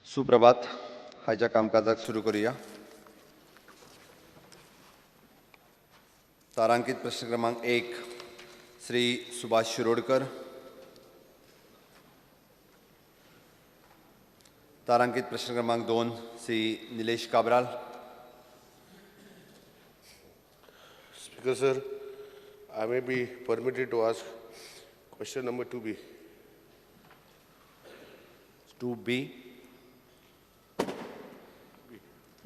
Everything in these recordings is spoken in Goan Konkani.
सुप्रभात. आयच्या कामकाजाक सुरू करूया. तारांकित प्रश्न क्रमांक 1, श्री सुभाष शिरोडकर. तारांकित प्रश्न क्रमांक 2, Shri Nilesh Cabral. Speaker sir, I may be permitted to ask question number 2B. 2B.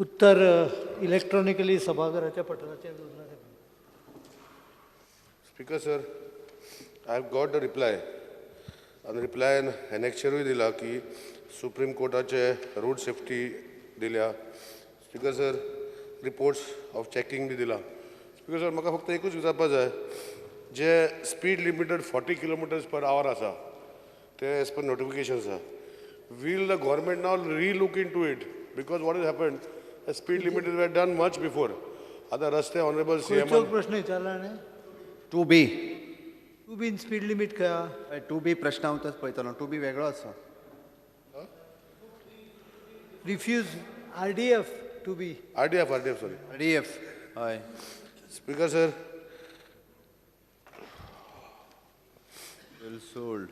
उत्तर इलेक्ट्रॉनिकली सभाघराच्या पटलाचेर दवरला. Speaker sir, I have got the reply. आनी रिप्लायन एनेक्शरूय दिला की सुप्रीम कोर्टाचे रोड सेफ्टी दिल्या. Speaker sir, reports of checking B दिला. स्पीकर सर, म्हाका फक्त एकूच विचारपा जाय, जे speed limited 40 kilometres per hour आसा ते एज पर नोटिफिकेशन आसा. Will the government now relook into it? Because what is happened, the speed limit were done much before. आतां रस्ते ऑनरेबल सी एम प्रश्न विचारला न्ही? 2B. 2B speed limit खंय आहा? 2B प्रश्न हांव तोच पळयतलो. 2B वेगळो आसा. Refuse RDF 2B. RDF, RDF, sorry. RDF, हय. Speaker sir, well sold.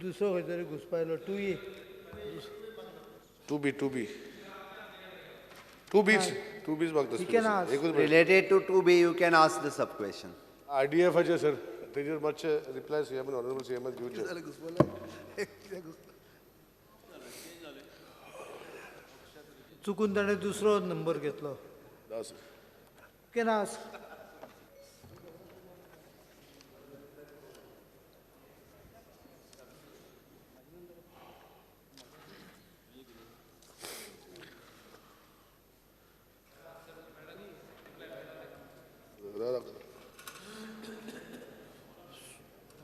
दुसरो खंय तरी घुसपायलो. 2E. 2B, 2B. 2B's, 2B's मागता. You can ask. एकूच Related to 2B, you can ask the sub question. आरडीएफाचे sir, तेजेर मातशें reply C एमान, honourable C एमान दिवचें. चुकून ताणें दुसरो नंबर घेतलो. Can ask.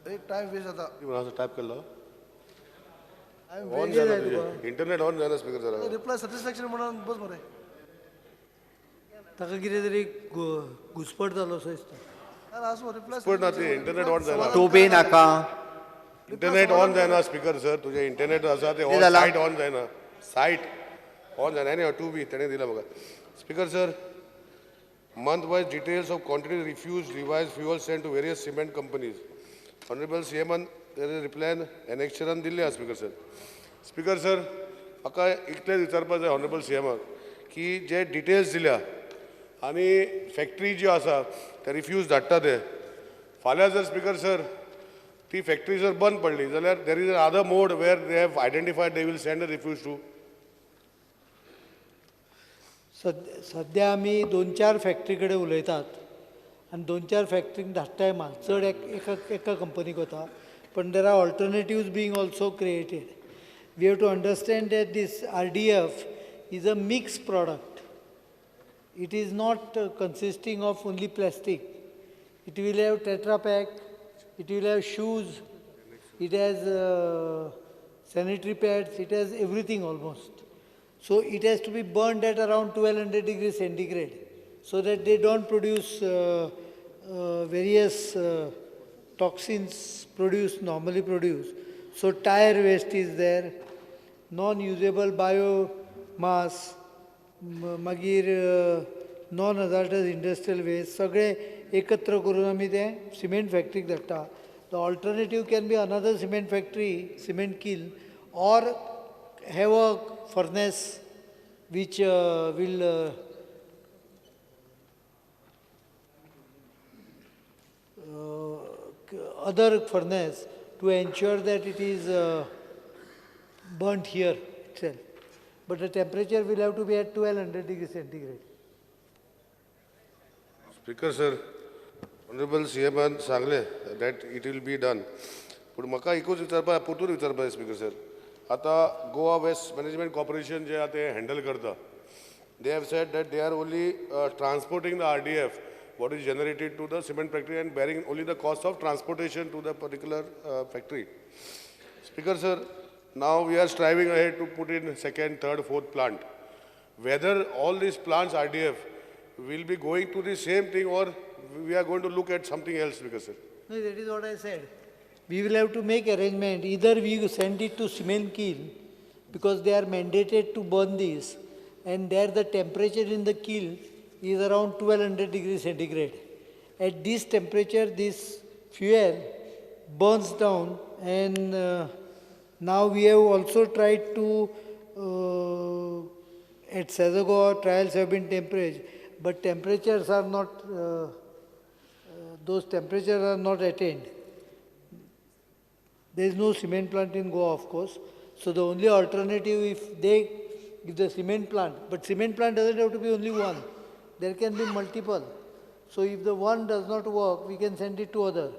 एक टायम वेस्ट जाता. टायप केल्लो ऑन जायना, तुजें इंटरनेट ऑन जायना स्पीकर सर. रिप्लाय सॅटिस्फॅक्शन म्हणून बस मरे. ताका कितें तरी घुसपट जालो असो दिसता. घुसपट ना, ती इंटरनेट ऑन जायना. 2B नाका. इंटरनेट ऑन जायना स्पीकर सर. तुजें इंटरनेट आसा ते सायट ऑन जायना. सायट ऑन जायना. आनी 2B तेणें दिला म्हाका. Speaker sir, month wise details of quantity refuse revise fuel send to various cement companies. Honourable C एमान रिप्लायन एनेक्शरान दिल्ले आसा. स्पीकर सर, स्पीकर सर, म्हाका इतलें विचारपा जाय ऑनरेबल सी एमाक की जे डिटेल्स दिल्या आनी फॅक्टरी ज्यो आसा ते रिफ्यूज धाडटा ते फाल्यां जर स्पीकर सर ती फॅक्टरी जर बंद पडली जाल्यार there is other mode where they have identified they will send a refuse to. सद्या आमी 2-4 फॅक्टरी कडेन उलयतात आनी 2-4 फॅक्टरींक धाडटाय माल. चड एका कंपनीक वता, पण there are alternatives being also created. We have to understand that this RDF is a mix product. It is not consisting of only plastic. It will have Tetra Pak, it will have shoes, it has sanitary pads, it has everything almost. So it has to be burned at around 1200 degrees centigrade so that they don't produce various toxins normally produced. So tire waste is there, non-usable biomass, मागीर नॉन हजार्डस इंडस्ट्रियल वेस्ट सगळे एकत्र करून आमी ते सिमेंट फॅक्टरीक धाडटा. The alternative can be another cement factory, cement kiln, or have a furnace which will other furnace to ensure that it is burnt here itself. But the temperature will have to be at 1200 degrees centigrade. Speaker sir, Honorable CM सांगले that it will be done. पूण म्हाका एकूच विचारपा, परतून विचारपा स्पीकर सर, आतां गोवा वेस्ट मॅनेजमेंट कॉर्पोरेशन जे आहा ते हँडल करता. They have said that they are only transporting the RDF what is generated to the cement factory and bearing only the cost of transportation to the particular factory. Speaker sir, now we are striving ahead to put in second, third, fourth plant. Whether all these plants RDF will be going to the same thing or we are going to look at something else, because sir. No, that is what I said. We will have to make arrangement. Either we send it to cement kiln, because they are mandated to burn this, and there the temperature in the kiln is around 1200 degrees centigrade. At this temperature, this fuel burns down, and now we have also tried to, at Saza Goa, trials have been temperature, but temperatures are not, those temperatures are not attained. There is no cement plant in Goa, of course. So the only alternative, if the cement plant, but cement plant doesn't have to be only one. There can be multiple. So if the one does not work, we can send it to other.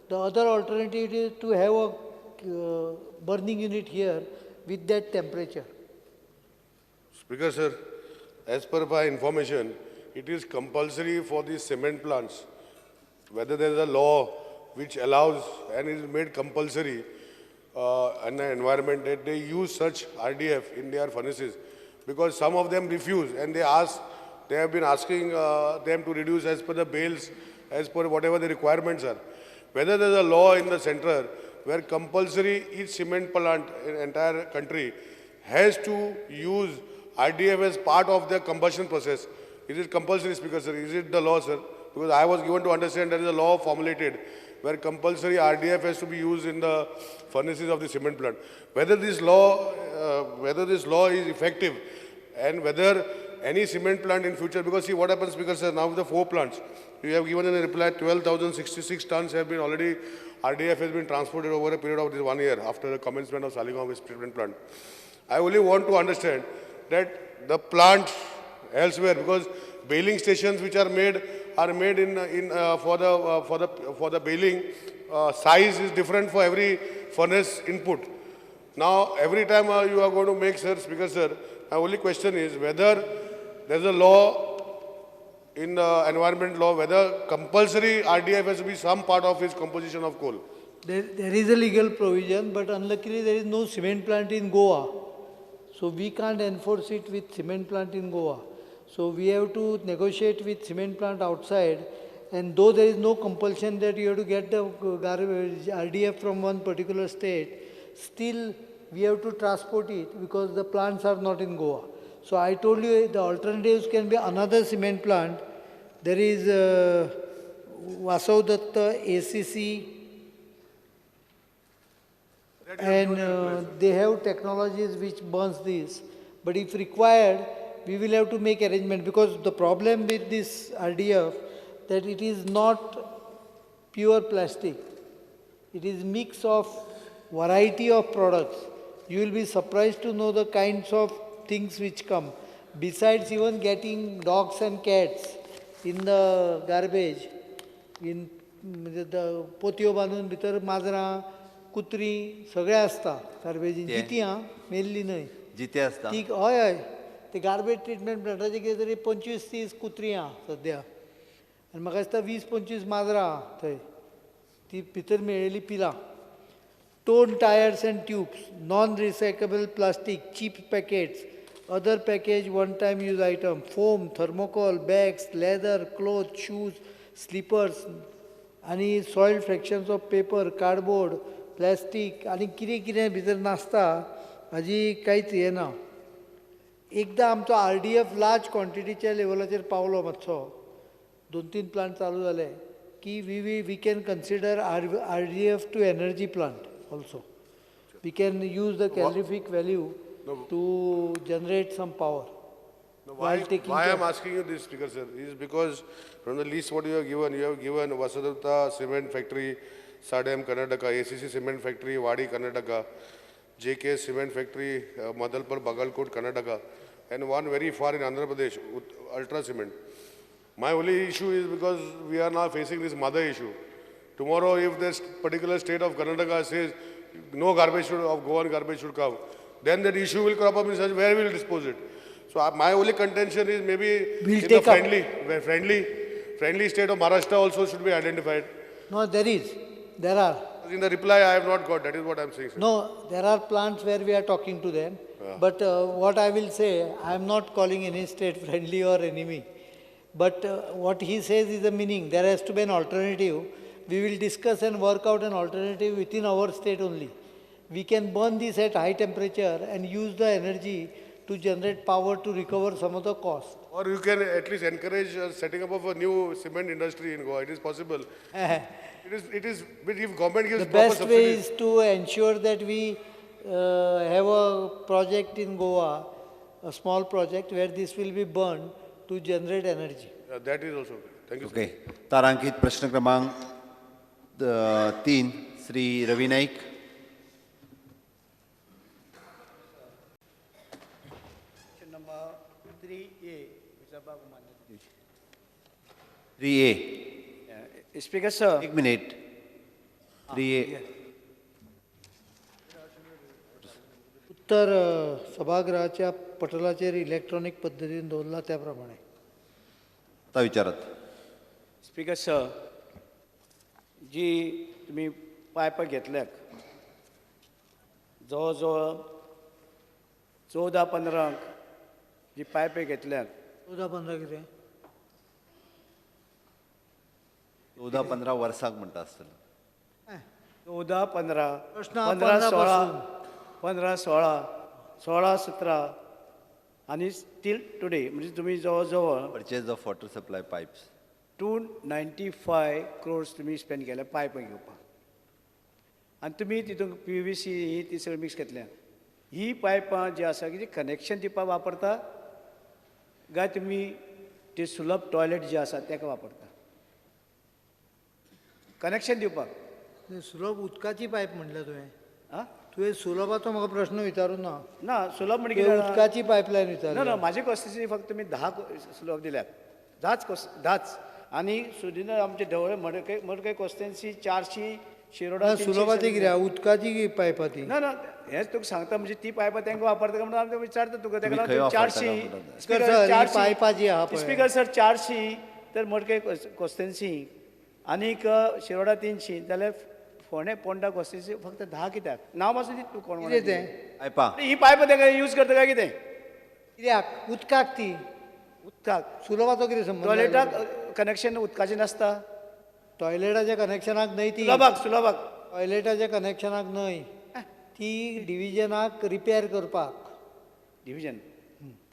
The other alternative is to have a burning unit here with that temperature. Speaker sir, as per my information, it is compulsory for the cement plants, whether there is a law which allows and is made compulsory in the environment that they use such RDF in their furnaces, because some of them refuse and they ask, they have been asking them to reduce as per the bales, as per whatever the requirements are. Whether there is a law in the center where compulsory each cement plant in entire country has to use RDF as part of their combustion process. Is it compulsory, Speaker sir? Is it the law, sir? Because I was given to understand there is a law formulated where compulsory RDF has to be used in the furnaces of the cement plant. Whether this law is effective and whether any cement plant in future, because see what happens, Speaker sir, now with the 4 plants, you have given in a reply 12,066 tons have been already, RDF has been transported over a period of this 1 year after the commencement of Saligao waste treatment plant. I only want to understand that the plants elsewhere, because baling stations which are made for the baling, size is different for every furnace input. Now every time you are going to make, sir, Speaker sir, my only question is whether there is a law in the environment law whether compulsory RDF has to be some part of its composition of coal. There is a legal provision, but unluckily there is no cement plant in Goa. So we can't enforce it with cement plant in Goa. So we have to negotiate with cement plant outside, and though there is no compulsion that you have to get the garbage RDF from one particular state, still we have to transport it because the plants are not in Goa. So I told you the alternatives can be another cement plant. There is Vasavadatta, ACC, and they have technologies which burns this. But if required, we will have to make arrangement, because the problem with this RDF that it is not pure plastic. It is mix of variety of products. You will be surprised to know the kinds of things which come. Besides even getting dogs and cats in the garbage, in the पोतयो बांदून भितर माजरां, कुत्री सगळे आसता गार्बेजीन. जिती आं, मेल्ली न्हय, जिती आसता ती. हय हय, ते गार्बेज ट्रिटमेंट प्लांटाचे कितें तरी 25-30 कुत्री आं सद्या, आनी म्हाका दिसता 20-25 माजरां आं थंय, ती भितर मेळिल्ली पिलां. Torn tires and tubes, non-recyclable plastic, cheap packets, other package one-time use item, foam, thermocol, bags, leather, cloth, shoes, slippers, आनी soiled fractions of paper, cardboard, plastic, आनी कितें कितें भितर नासता हाजी कांयच हें ना. एकदां आमचो RDF large क्वॉन्टिटीच्या लेवलाचेर पावलो मातसो, 2-3 प्लांट चालू जाले की we can consider RDF to energy plant also. We can use the calorific value to generate some power. No, why I am asking you this, Speaker sir, is because from the list what you have given Vasavadatta Cement Factory, Sadem, Karnataka, ACC Cement Factory, Wadi, Karnataka, JK Cement Factory, Madalpur, Bagalkot, Karnataka, and one very far in Andhra Pradesh, Ultra Cement. My only issue is because we are now facing this mother issue. Tomorrow, if this particular state of Karnataka says no garbage should, of Goan garbage should come, then that issue will crop up in such where we will dispose it. So my only contention is maybe we'll in the friendly state of Maharashtra also should be identified. No, there is. There are. In the reply, I have not got. That is what I am saying, sir. No, there are plants where we are talking to them. Yeah. But what I will say, I am not calling any state friendly or enemy. But what he says is the meaning. There has to be an alternative. We will discuss and work out an alternative within our state only. We can burn this at high temperature and use the energy to generate power to recover some of the cost. Or you can at least encourage setting up of a new cement industry in Goa. It is possible. It is, if government gives The proper best way subsidies. is to ensure that we have a project in Goa, a small project where this will be burned to generate energy. That is also. Thank you. Okay. तारांकित प्रश्न क्रमांक 3 Shri Ravi Naik. Number 3A, 3A. Speaker sir. एक मिनिट. 3A. उत्तर सभागृहाच्या पटलाचेर इलेक्ट्रॉनिक पद्दतीन दवरला त्या प्रमाणे. आता विचारात. स्पीकर सर, जी तुमी पायपां घेतल्यात जवळ जवळ 14-15 जी पायपां घेतल्यात. 14-15 कितें? 14-15 वर्साक म्हणटा आसतलो. 14-15, प्रश्न 15-16, 15-16, 16-17 आनी टील टुडे म्हणजे तुमी जवळ जवळ purchase of water supply pipes 295 crores तुमी स्पेंड केल्या पायपां घेवपाक. आनी तुमी तितूंत PVC ही ती सगळी मिक्स घेतल्या. ही पायपां जी आसा कितें कनेक्शन दिवपाक वापरता काय तुमी ते सुलभ टॉयलेट जे आसा ताका वापरता कनेक्शन दिवपाक? सुलभ उदकाची पायप म्हणल्या तुवें. आं, तुवें सुलभाचो म्हाका प्रश्न विचारूं ना. ना, सुलभ म्हणजे कितें? उदकाची पायपलायन विचारली. ना ना, म्हाजे कॉन्स्टिट्युएन्सी फक्त तुमी 10 सुलभ दिल्यात, 10च. आनी सुदिना आमचे ढवळे मडकय मडकय कॉन्स्टिट्युएन्सी 400, शिरोडा. सुलभाची कितें उदकाची पायपां ती? ना ना, हेंच तुका सांगता, म्हणजे ती पायपां तांकां वापरता म्हणून आमकां विचारता तुका. ताका लागून 400 पायपां जी आहा पळय. स्पीकर सर 400 तर मडकय कॉन्स्टिट्युएन्सी आनीक शिरोडा 300, जाल्यार फोंडें पोंडा कॉन्स्टिट्युएन्सी फक्त 10 कित्याक? नांव मातशें दी तूं कोण कितें तें पायपां? ही पायपां तांकां यूज करता काय कितें? कित्याक उदकाक ती? उदकाक. सुलभाचो कितें संबंद? टॉयलेटाक कनेक्शन उदकाचें नासता. टॉयलेटाच्या कनेक्शनाक न्हय ती. सुलभाक, सुलभाक टॉयलेटाच्या कनेक्शनाक न्हय ती, डिविजनाक रिपेर करपाक. डिविजन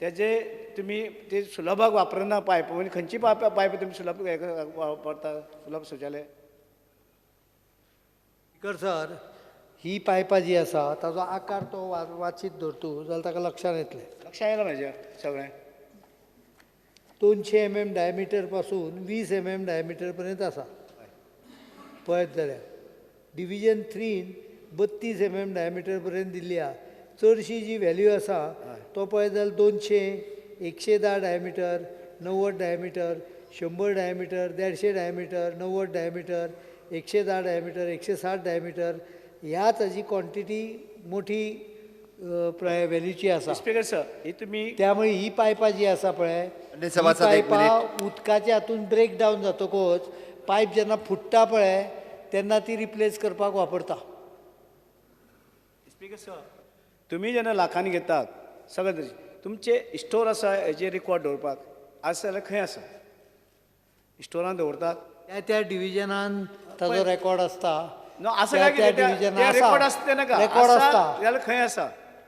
तेजे तुमी ते सुलभाक वापरना पायप. म्हणजे खंयची पायप पायप तुमी सुलभ वापरता? सुलभ शौचालय. स्पीकर सर, ही पायपां जी आसा ताजो आकार तो वाचीत धरतू जाल्यार ताका लक्षांत येतलें. लक्षांत येयलां म्हाज्या सगळें. 200 mm डायमिटर पासून 20 mm डायमिटर पर्यंत आसा पळयत जाल्यार. डिविजन 3 32 mm डायमिटर पर्यंत दिल्ली आहा. चडशी जी व्हॅल्यू आसा तो पळयत जाल्यार 200, 110 diameter, 90 diameter, 100 diameter, 150 diameter, 90 diameter, 110 diameter, 160 diameter, ह्या ताजी क्वॉन्टिटी मोठी व्हॅल्यूची आसा. स्पीकर सर, ही तुमी त्यामुळे ही पायपां जी आसा पळय, पायपां उदकाच्या हातून ब्रेक डावन जातकच पायप जेन्ना फुट्टा पळय तेन्ना ती रिप्लेस करपाक वापरता. स्पीकर सर, तुमी जेन्ना लाखांनी घेतात सगळें तुमचे स्टोर आसा हेजे रिकॉर्ड दवरपाक आसा जाल्यार खंय आसा? स्टोरान दवरतात त्या त्या डिविजनान ताजो रेकॉर्ड आसता. आसा काय कितें रेकॉर्ड आसता तें नाका, रेकॉर्ड आसता जाल्यार खंय आसा?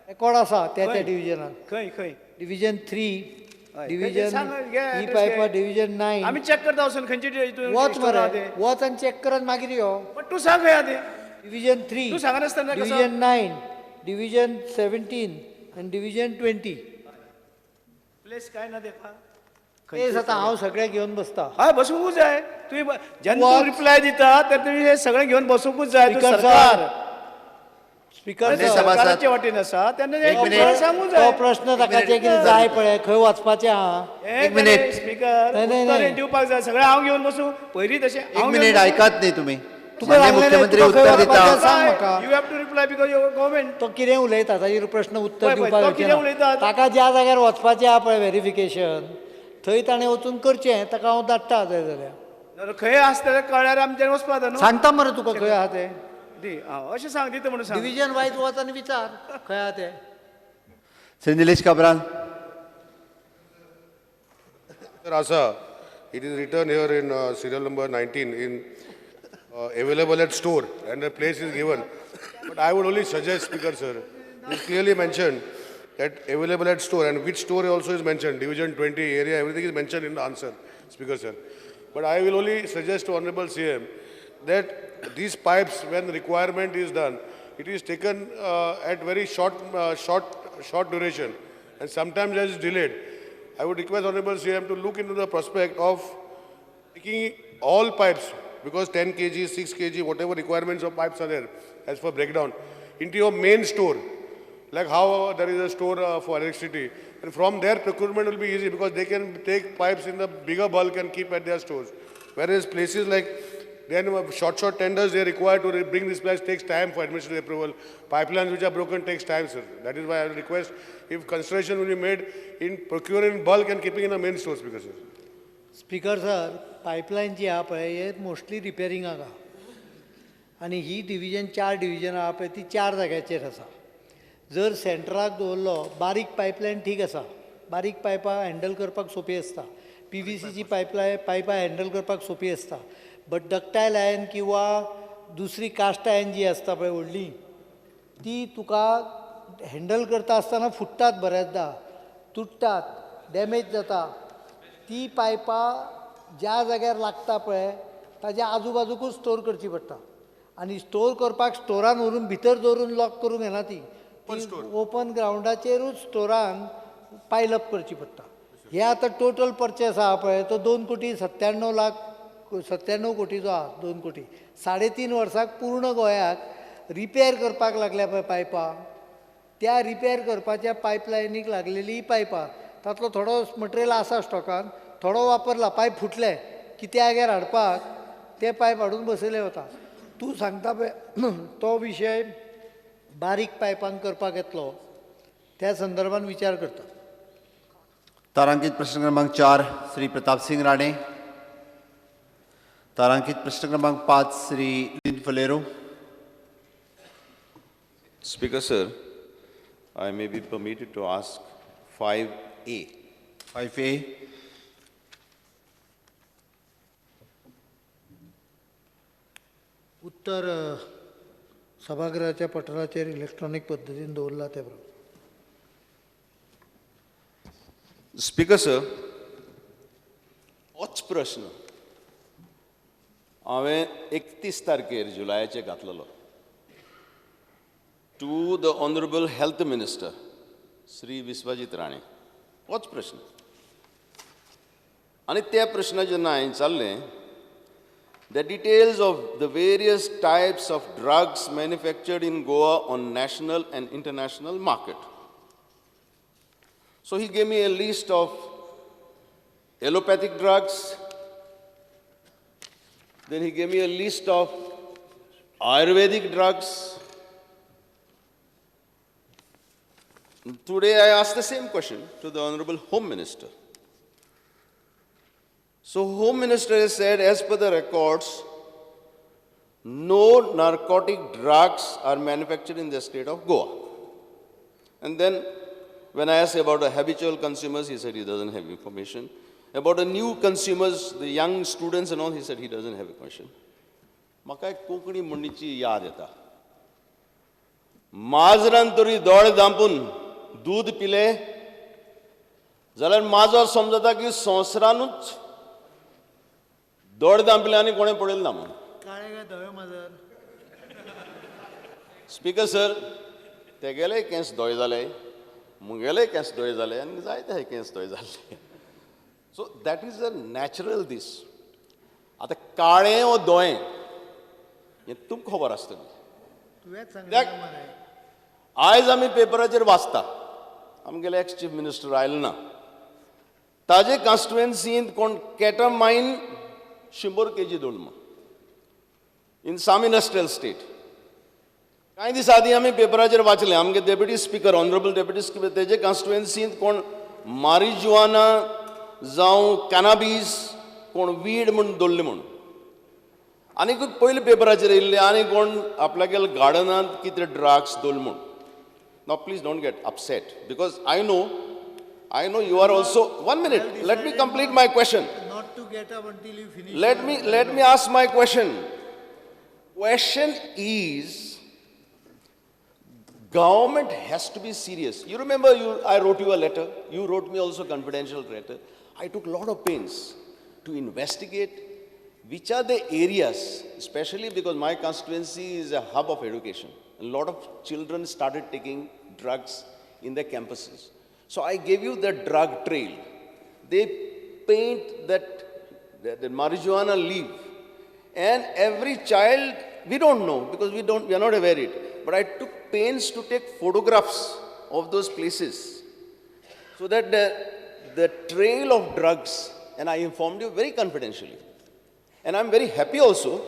रेकॉर्ड आसा त्या त्या डिविजनान. खंय खंय? डिविजन 3, डिविजन ही पायपां डिविजन 9. आमी चॅक करता वचून खंयची. वच मरे, वच आनी चॅक कर मागीर यो. बट तूं सांग खंय आहा तें. डिविजन 3 तूं सांगनासतना, डिविजन 9, डिविजन 17 आनी डिविजन 20. प्लेस काय ना देखा प्लेस आतां हांव सगळें घेवन बसता. हय, बसूंकूच जाय. तुवें जेन्ना तूं रिप्लाय दिता तेन्ना तुवें हें सगळें घेवन बसूंकूच जाय. तूं सरकार स्पीकर सरकाराचे वाटेन आसा तेन्ना सांगूंक जाय. तो प्रश्न ताका जें कितें जाय पळय खंय वचपाचें आहा. एक मिनीट स्पीकर, उत्तर दिवपाक जाय सगळें. हांव घेवन बसूं पयलीं तशें. एक मिनीट आयकात न्ही तुमी. मुख्यमंत्री उत्तर दिता. You have to reply because your government. तो कितें उलयता ताजेर प्रश्न उत्तर दिवपाक ताका ज्या जाग्यार वचपाचें आहा पळय व्हेरिफिकेशन थंय ताणें वचून करचें. ताका हांव धाडटा जाय जाल्यार. खंय आसता कळ्ळ्यार आमच्यान वचपा जाय. सांगता मरे तुका खंय आहा तें. दी अशें सांग दिता म्हणून सांग. डिविजन वायज वच आनी विचार खंय आहा तें. श्री निलेश काब्राल. सर आसा, it is written here in serial number 19 in available at store and the place is given. But I would only suggest, Speaker sir, it's clearly mentioned that available at store and which store also is mentioned, Division 20 area, everything is mentioned in the answer, Speaker sir. But I will only suggest to Honorable CM that these pipes, when requirement is done, it is taken at very short duration, and sometimes it is delayed. I would request Honorable CM to look into the prospect of taking all pipes, because 10 kg, 6 kg, whatever requirements of pipes are there as for breakdown, into your main store, like how there is a store for electricity. And from there, procurement will be easy because they can take pipes in the bigger bulk and keep at their stores. Whereas places like, then short tenders, they require to bring this place takes time for administrative approval. Pipelines which are broken takes time, sir. That is why I will request if consideration will be made in procuring bulk and keeping in the main source, Speaker sir. Speaker sir, pipeline जी आहा पळय हे मोस्टली रिपेरिंगाक आहा आनी ही डिविजन 4 डिविजन आहा पळय ती 4 जाग्याचेर आसा. जर सेंट्राक दवरलो बारीक पायपलायन ठीक आसा, बारीक पायपां हँडल करपाक सोंपी आसता, PVCची पायपां हँडल करपाक सोंपी आसता, बट डक्टायल आयन किंवा दुसरी कास्ट आयन जी आसता पळय व्हडली ती तुका हँडल करता आसतना फुट्टात, बऱ्याचदा तुट्टात, डॅमेज जाता. ती पायपां ज्या जाग्यार लागता पळय ताज्या आजूबाजूकूच स्टोर करची पडटा आनी स्टोर करपाक स्टोरान व्हरून भितर दवरून लॉक करूंक येना, ती ओपन ग्रावंडाचेरूच स्टोरान पायलप करची पडटा. हे आतां टोटल परचेस आहा पळय तो 2,97,00,000 97 कोटीचो आहा. 2 कोटी 3.5 वर्साक पूर्ण गोंयाक रिपेर करपाक लागल्या पळय पायपां, त्या रिपेर करपाच्या पायपलायनीक लागलेली पायपां तातलो थोडो मटेरियल आसा स्टॉकान, थोडो वापरला, पायप फुटले की त्या जाग्यार हाडपाक ते पायप हाडून बसयले वता. तूं सांगता पळय तो विशय बारीक पायपांक करपाक येतलो त्या संदर्भान विचार करता. तारांकित प्रश्न क्रमांक 4 श्री प्रताप सिंग राणे. तारांकित प्रश्न क्रमांक 5 Shri Lin Faleiro. Speaker sir, I may be permitted to ask 5A. 5A. उत्तर सभागृहाच्या पटलाचेर इलेक्ट्रॉनिक पद्दतीन दवरला ते प्रमाण. स्पीकर सर, होच प्रश्न हांवें 31 तारखेर जुलयाचेर घातलेलो to the honourable health minister Shri Vishwajit Rane. होच प्रश्न आनी त्या प्रश्नाचेर जेन्ना हांवें विचारलें, the details of the various types of drugs manufactured in Goa on national and international market. So he gave me a list of allopathic drugs, then he gave me a list of Ayurvedic drugs. Today I asked the same question to the Honorable Home Minister. So Home Minister has said, as per the records, no narcotic drugs are manufactured in the state of Goa. And then when I asked about the habitual consumers, he said he doesn't have information. About the new consumers, the young students and all, he said he doesn't have information. म्हाका एक कोंकणी म्हणणीची याद येता, माजरान तरी दोळे धांपून दूध पिले जाल्यार माजर समजता की संवसारानूच दोळे धांपले आनी कोणें पळयलें ना म्हूण. काळें काय धवें माजर? स्पीकर सर, तेगेले केंस धवे जाले, मुगेले केंस धवे जाले आनी जायते केंस धवे जाले. So that is a natural दीस. आतां काळें वो धवें हें तुमकां खबर आसतली. आयज आमी पेपराचेर वाचता, आमगेले एक्स चीफ मिनिस्टर आयले ना, ताजे कॉन्स्टिट्युएन्सींत कोण केटामायन 100 kg दवरलो म्हूण इन साम इंडस्ट्रियल स्टेट. कांय दीस आदीं आमी पेपराचेर वाचलें, आमगे deputy speaker, honourable deputy speaker, तेजे कॉन्स्टिट्युएन्सींत कोण मारिजुआना जावं कॅनाबीस कोण वीड म्हूण दवरलें म्हूण. आनी पयलीं पेपराचेर येयल्लें आनी कोण आपल्यागेर गार्डनांत कितें ड्रग्स दवरलें म्हूण. Now please don't get upset because I know you are also. 1 minute, let me complete my question. Not to get up until you finish. Let me ask my question. Question is, Government has to be serious. You remember I wrote you a letter. You wrote me also a confidential letter. I took a lot of pains to investigate which are the areas, especially because my constituency is a hub of education. A lot of children started taking drugs in their campuses. So I gave you the drug trail. They paint that the marijuana leaf, and every child, we don't know because we are not aware of it. But I took pains to take photographs of those places so that the trail of drugs, and I informed you very confidentially. And I'm very happy also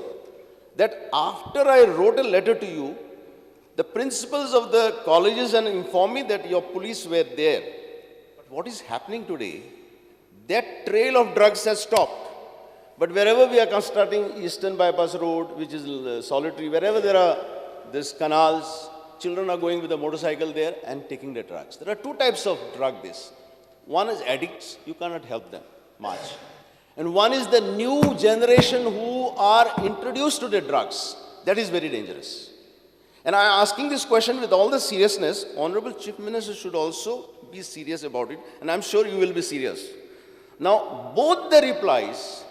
that after I wrote a letter to you, the principals of the colleges and informed me that your police were there. But what is happening today, that trail of drugs has stopped. But wherever we are constructing Eastern Bypass Road, which is solitary, wherever there are these canals, children are going with a motorcycle there and taking the drugs. There are two types of drug this. One is addicts, you cannot help them much. And one is the new generation who are introduced to the drugs. That is very dangerous. And I am asking this question with all the seriousness. Honorable Chief Minister should also be serious about it, and I'm sure you will be serious. Now, both the replies,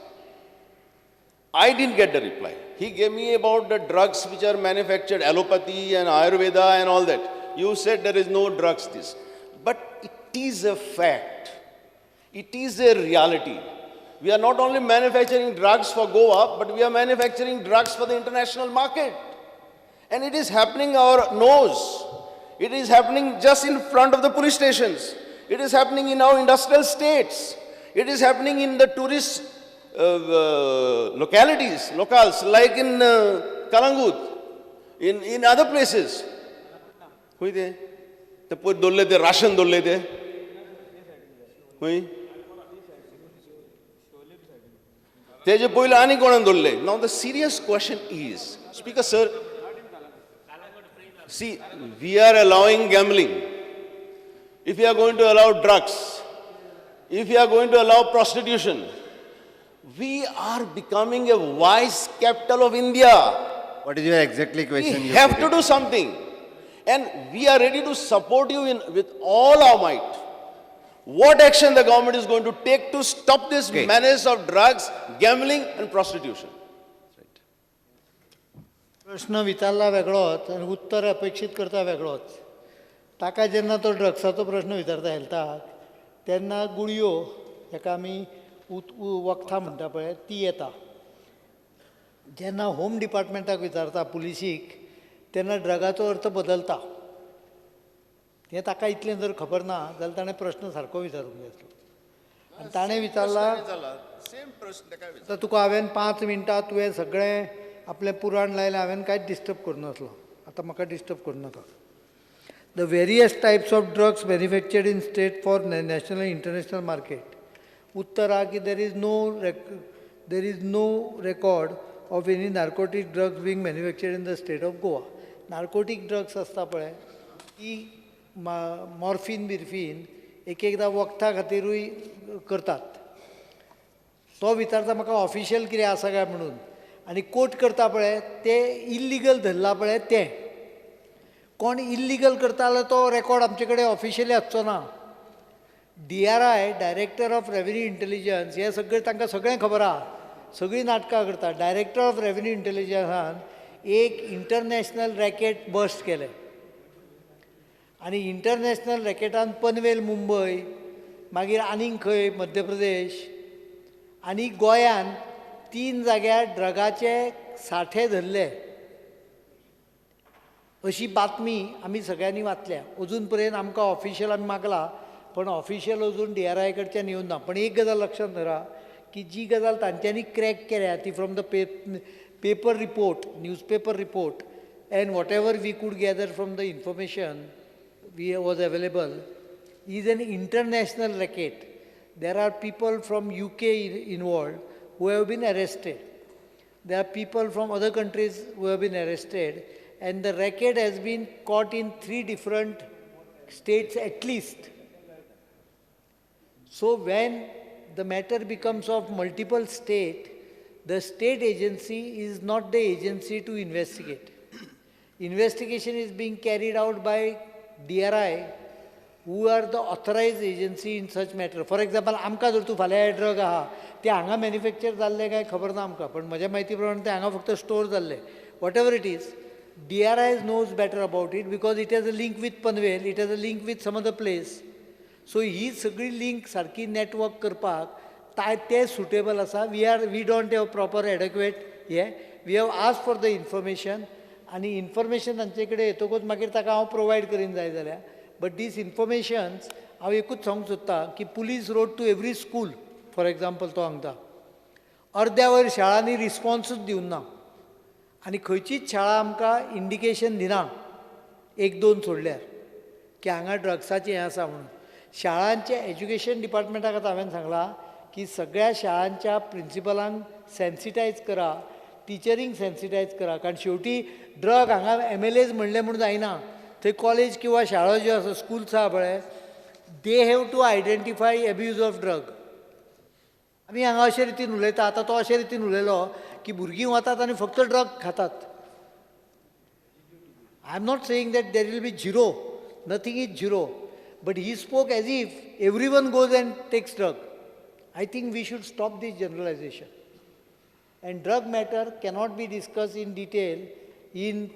I didn't get the reply. He gave me about the drugs which are manufactured, allopathy and Ayurveda and all that. You said there is no drugs this. But it is a fact. It is a reality. We are not only manufacturing drugs for Goa, but we are manufacturing drugs for the international market. And it is happening our nose. It is happening just in front of the police stations. It is happening in our industrial states. It is happening in the tourist localities, locales, like in Kalangut, in other places. Hui de? Te poi dolle de, ration dolle de. Hui? Teje poila ani konan dolle. Now the serious question is, Speaker sir, see, we are allowing gambling. If we are going to allow drugs, if we are going to allow prostitution, we are becoming a vice capital of India. What is your exactly question? We have to do something. And we are ready to support you with all our might. What action the government is going to take to stop this menace of drugs, gambling and prostitution? प्रश्न विचारला वेगळोच आनी उत्तर अपेक्षीत करता वेगळोच. ताका जेन्ना तो ड्रग्साचो प्रश्न विचारता हेल्थाक तेन्ना गुळयो हेका आमी वखदां म्हणटा पळय ती येता. जेन्ना होम डिपार्टमेंटाक विचारता पुलिसीक तेन्ना ड्रगाचो अर्थ बदलता. हें ताका इतलें जर खबर ना जाल्यार ताणें प्रश्न सारको विचारूंक जाय आसलो. आनी ताणें विचारला आतां तुका हांवें 5 मिनटां तुवें सगळें आपलें पुराण लायलें, हांवें कांयच डिस्टर्ब करूं नासलो. आतां म्हाका डिस्टर्ब करूं नाका. The various types of drugs manufactured in state for national and international market. उत्तर आहा की there is no record of any narcotic drugs being manufactured in the state of Goa. Narcotic drugs आसता पळय ती मॉर्फीन बिर्फीन एक एकदां वखदां खातीरूय करतात. तो विचारता म्हाका ऑफिशियल कितें आसा काय म्हणून, आनी कोट करता पळय ते इल्लिगल धरला पळय तें कोण इल्लिगल करता जाल्यार तो रेकॉर्ड आमचे कडेन ऑफिशियली आसचो ना. DRI, director of revenue intelligence, हे सगळें तांकां सगळें खबर आहा, सगळीं नाटकां करता. डायरेक्टर ऑफ रेवेन्यू इंटेलिजन्सान एक इंटरनॅशनल रॅकेट बस्ट केलें आनी इंटरनॅशनल रॅकेटान पनवेल मुंबय, मागीर आनीक खंय मध्य प्रदेश आनी गोंयान 3 जाग्यार ड्रगाचे साठे धरले अशी बातमी आमी सगळ्यांनी वाचल्या. अजून पर्यंत आमकां ऑफिशियल आमी मागला पण ऑफिशियल अजून DRI कडच्यान येवन ना. पण एक गजाल लक्षांत धरा की जी गजाल तांच्यांनी क्रॅक केल्या ती from the paper report, newspaper report and whatever we could gather from the information we was available is an international racket. There are people from UK involved who have been arrested. There are people from other countries who have been arrested, and the racket has been caught in 3 different states at least. So when the matter becomes of multiple state, the state agency is not the agency to investigate. Investigation is being carried out by DRI, who are the authorized agency in such matter. For example, आमकां जर तूं फाल्यां हे ड्रग आहा ते हांगा मॅन्युफॅक्चर जाल्ले काय खबर ना आमकां, पण म्हज्या म्हायती प्रमाण ते हांगा फक्त स्टोर जाल्ले. Whatever it is, DRI knows better about it because it has a link with Panvel, it has a link with some other place. So ही सगळी लिंक सारकी नेटवर्क करपाक ते सुटेबल आसा. We don't have proper adequate hey, we have ask for the information आनी इन्फॉर्मेशन तांचे कडेन येतकूच मागीर ताका हांव प्रोवायड करीन जाय जाल्यार. बट these informations हांव एकूच सांगूंक सोदता की police wrote to every school, for example तो सांगता अर्द्या वयर शाळांनी रिस्पॉन्सूच दिवंक ना आनी खंयचीच शाळा आमकां इंडिकेशन दिना, एक दोन सोडल्यार, की हांगा ड्रग्साचें हें आसा म्हणून. शाळांच्या एज्युकेशन डिपार्टमेंटाक आतां हांवें सांगलां की सगळ्या शाळांच्या प्रिंसिपलांक सेन्सिटायज करा, टिचरींक सेन्सिटायज करा, कारण शेवटी ड्रग हांगा MLAs म्हणलें म्हूण जायना. थंय कॉलेज किंवा शाळा ज्यो आसा, स्कुल्स आसा पळय, they have to identify abuse of drug. आमी हांगा अशे रितीन उलयता, आतां तो अशे रितीन उलयलो की भुरगीं वतात आनी फक्त ड्रग खातात. I am not saying that there will be zero, nothing is zero, but he spoke as if everyone goes and takes drug. I think we should stop this generalization. And drug matter cannot be discussed in detail in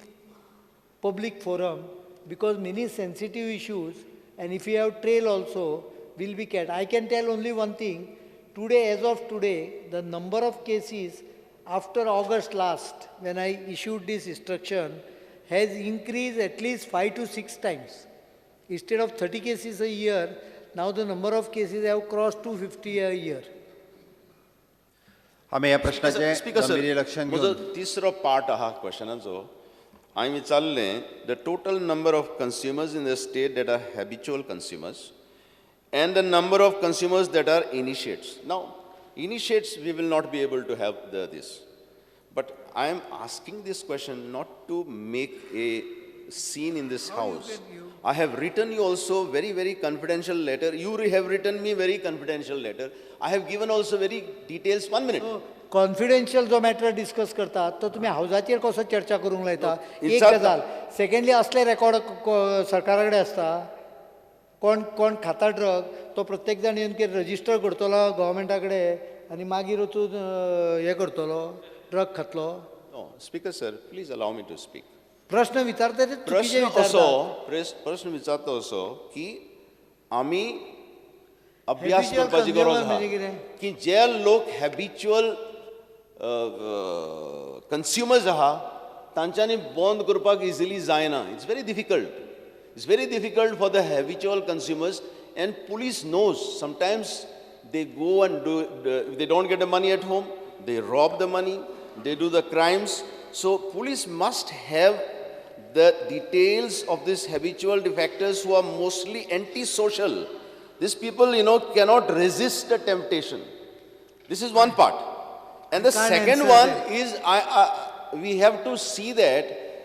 public forum because many sensitive issues, and if you have trail also, will be kept. I can tell only one thing. Today, as of today, the number of cases after August last, when I issued this instruction, has increased at least 5 to 6 times. Instead of 30 cases a year, now the number of cases have crossed 250 a year. आमी ह्या प्रश्नाचें गंभीर लक्षात घेवन म्हजो तिसरो पार्ट आहा क्वेश्चनाचो. हांवें विचारलें the total number of consumers in the state that are habitual consumers and the number of consumers that are initiates. Now initiates we will not be able to have this, but I am asking this question not to make a scene in this house. I have written you also very, very confidential letter. You have written me very confidential letter. I have given also very details. 1 minute. Confidential जो मॅटर डिस्कस करतात तो तुम्ही हावजाचेर कसो चर्चा करूंक लायता एक गजाल. सेकंडली असले रेकॉर्ड सरकारा कडेन आसता, कोण कोण खाता ड्रग तो प्रत्येक जाण येवन कितें रजिस्टर करतलो गव्हर्मेंटा कडेन आनी मागीर वचून हें करतलो, drug खातलो. Speaker sir, please allow me to speak. प्रश्न विचारता ते प्रश्न असो, प्रश्न विचारता असो की आमी अभ्यास करपाची गरज आहा की जे लोक हॅबिच्युअल कन्स्युमर्स आहा तांच्यांनी बंद करपाक इजिली जायना. It's very difficult. It's very difficult for the habitual consumers, and police knows sometimes they go and do, they don't get the money at home, they rob the money, they do the crimes. So police must have the details of these habitual defectors who are mostly antisocial. These people, you know, cannot resist the temptation. This is one part. And the second one is, we have to see that,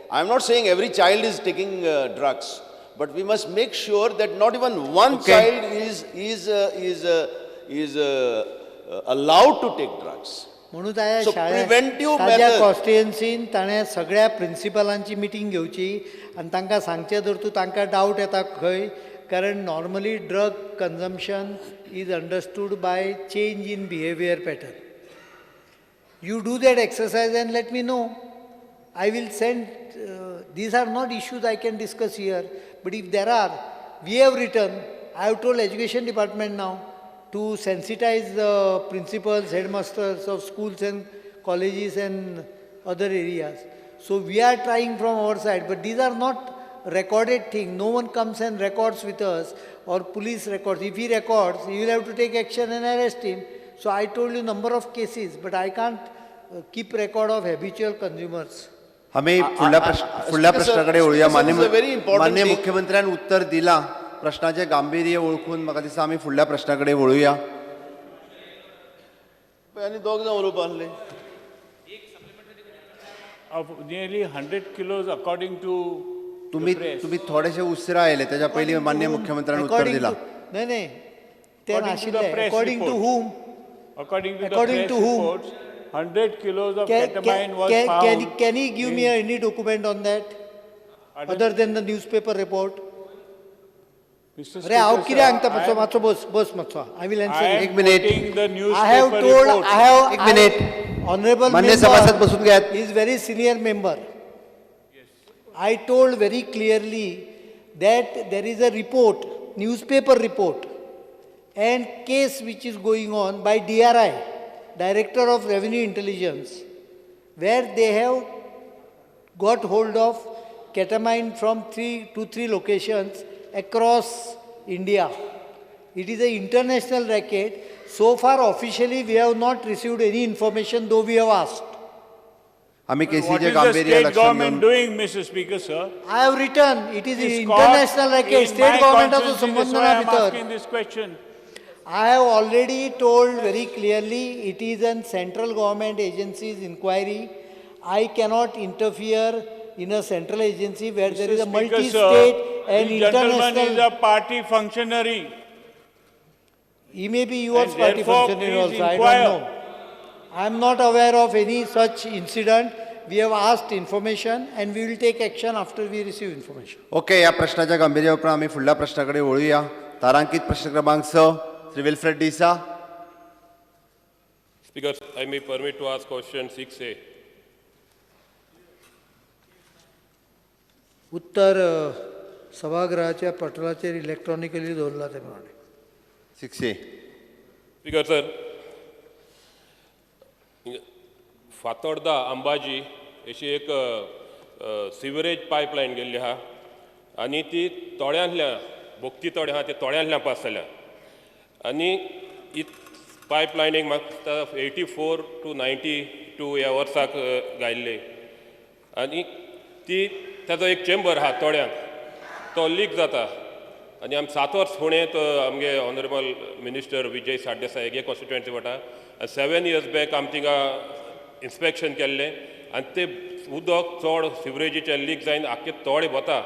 I'm not saying every child is taking drugs, but we must make sure that not even one child is allowed to take drugs. म्हणून ताज्या कॉन्स्टिट्युएन्सीन ताणें सगळ्या प्रिंसिपलांची मिटींग घेवची आनी तांकां सांगचें जर तूं तांकां डावट येता खंय, कारण normally drug consumption is understood by change in behaviour pattern. You do that exercise and let me know. I will send, these are not issues I can discuss here, but if there are, we have written, I have told education department now to sensitize the principals, headmasters of schools and colleges and other areas. So we are trying from our side, but these are not recorded thing. No one comes and records with us or police records. If he records, he will have to take action and arrest him. So I told you number of cases, but I can't keep record of habitual consumers. आमी फुडल्या प्रश्नाकडे वळुया. माननीय मुख्यमंत्र्यान उत्तर दिला. प्रश्नाचे गांभीर्य वळखून म्हाका दिसता आमी फुडल्या प्रश्ना कडेन वळुया. आनी दोग जाण उलोवपा आसले. Of nearly 100 kilos according to तुम्ही थोडेसे उसरा आयले त्याच्या पयलीं माननीय मुख्यमंत्र्यान उत्तर दिला. न्हय न्हय ते नाशिल्ले. According to whom? According to the press reports, 100 kilos of ketamine was found. Can he give me any document on that? Other than the newspaper report. Mr. अरे हांव Speaker, कितें sir, सांगता I am- मातसो बस बस मातसो I will I answer am एक minute. quoting the I have newspaper told report. I have एक minute. Honourable मान्य सभासद बसून घेयात. Is very senior member. I told very clearly that there is a report, newspaper report, and case which is going on by DRI, Director of Revenue Intelligence, where they have got hold of ketamine from 3 to 3 locations across India. It is an international racket. So far, officially, we have not received any information, though we have asked. आम्ही What केसीचे is the गांभीर्य state लक्षात government घेऊन doing, Mr. Speaker, sir? I have written, it is It's international caught racket, in state my government also constituency, संबंध that's why ना I am भितर. asking this question. I have already told very clearly, it is an central government agency's inquiry. I cannot interfere in a central agency where there is a Mr. Speaker, sir, multi-state and this gentleman is international. a party functionary. He may be yours And party therefore, functionary please also, I inquire. don't know. I am not aware of any such incident. We have asked information and we will take action after we receive information. Okay, ह्या प्रश्नाच्या गांभीर्या उपरांत आमी फुडल्या प्रश्ना कडेन वळुया. तारांकीत प्रश्न क्रमांक 6, Shri Wilfred D'Sa. Speaker, I may permit to ask question 6A. उत्तर सभागृहाच्या पटलाचेर इलेक्ट्रॉनिकली दवरला ते प्रमाणे. 6A. Speaker, sir, Fatorda Ambaji अशी एक सिवरेज पायपलायन गेल्ली आहा आनी ती तोड्यांतल्या बोगती तोडे आहा ते तोड्यांतल्यान पास जाल्या आनी ही पायपलायनीक म्हाका 84 to 92 ह्या वर्साक घायल्ली आनी ती ताजो एक चेंबर आहा तोड्यांत, तो लीक जाता आनी आमी 7 वर्स फुडें आमगे ऑनरेबल मिनिस्टर विजय सरदेसाय हे कॉन्स्टिट्युएन्सी वता. 7 इयर्स बॅक आमी थिंगा इन्स्पेक्शन केल्लें आनी ते उदक चड सिवरेजीचें लीक जायन आख्खे तोडे वता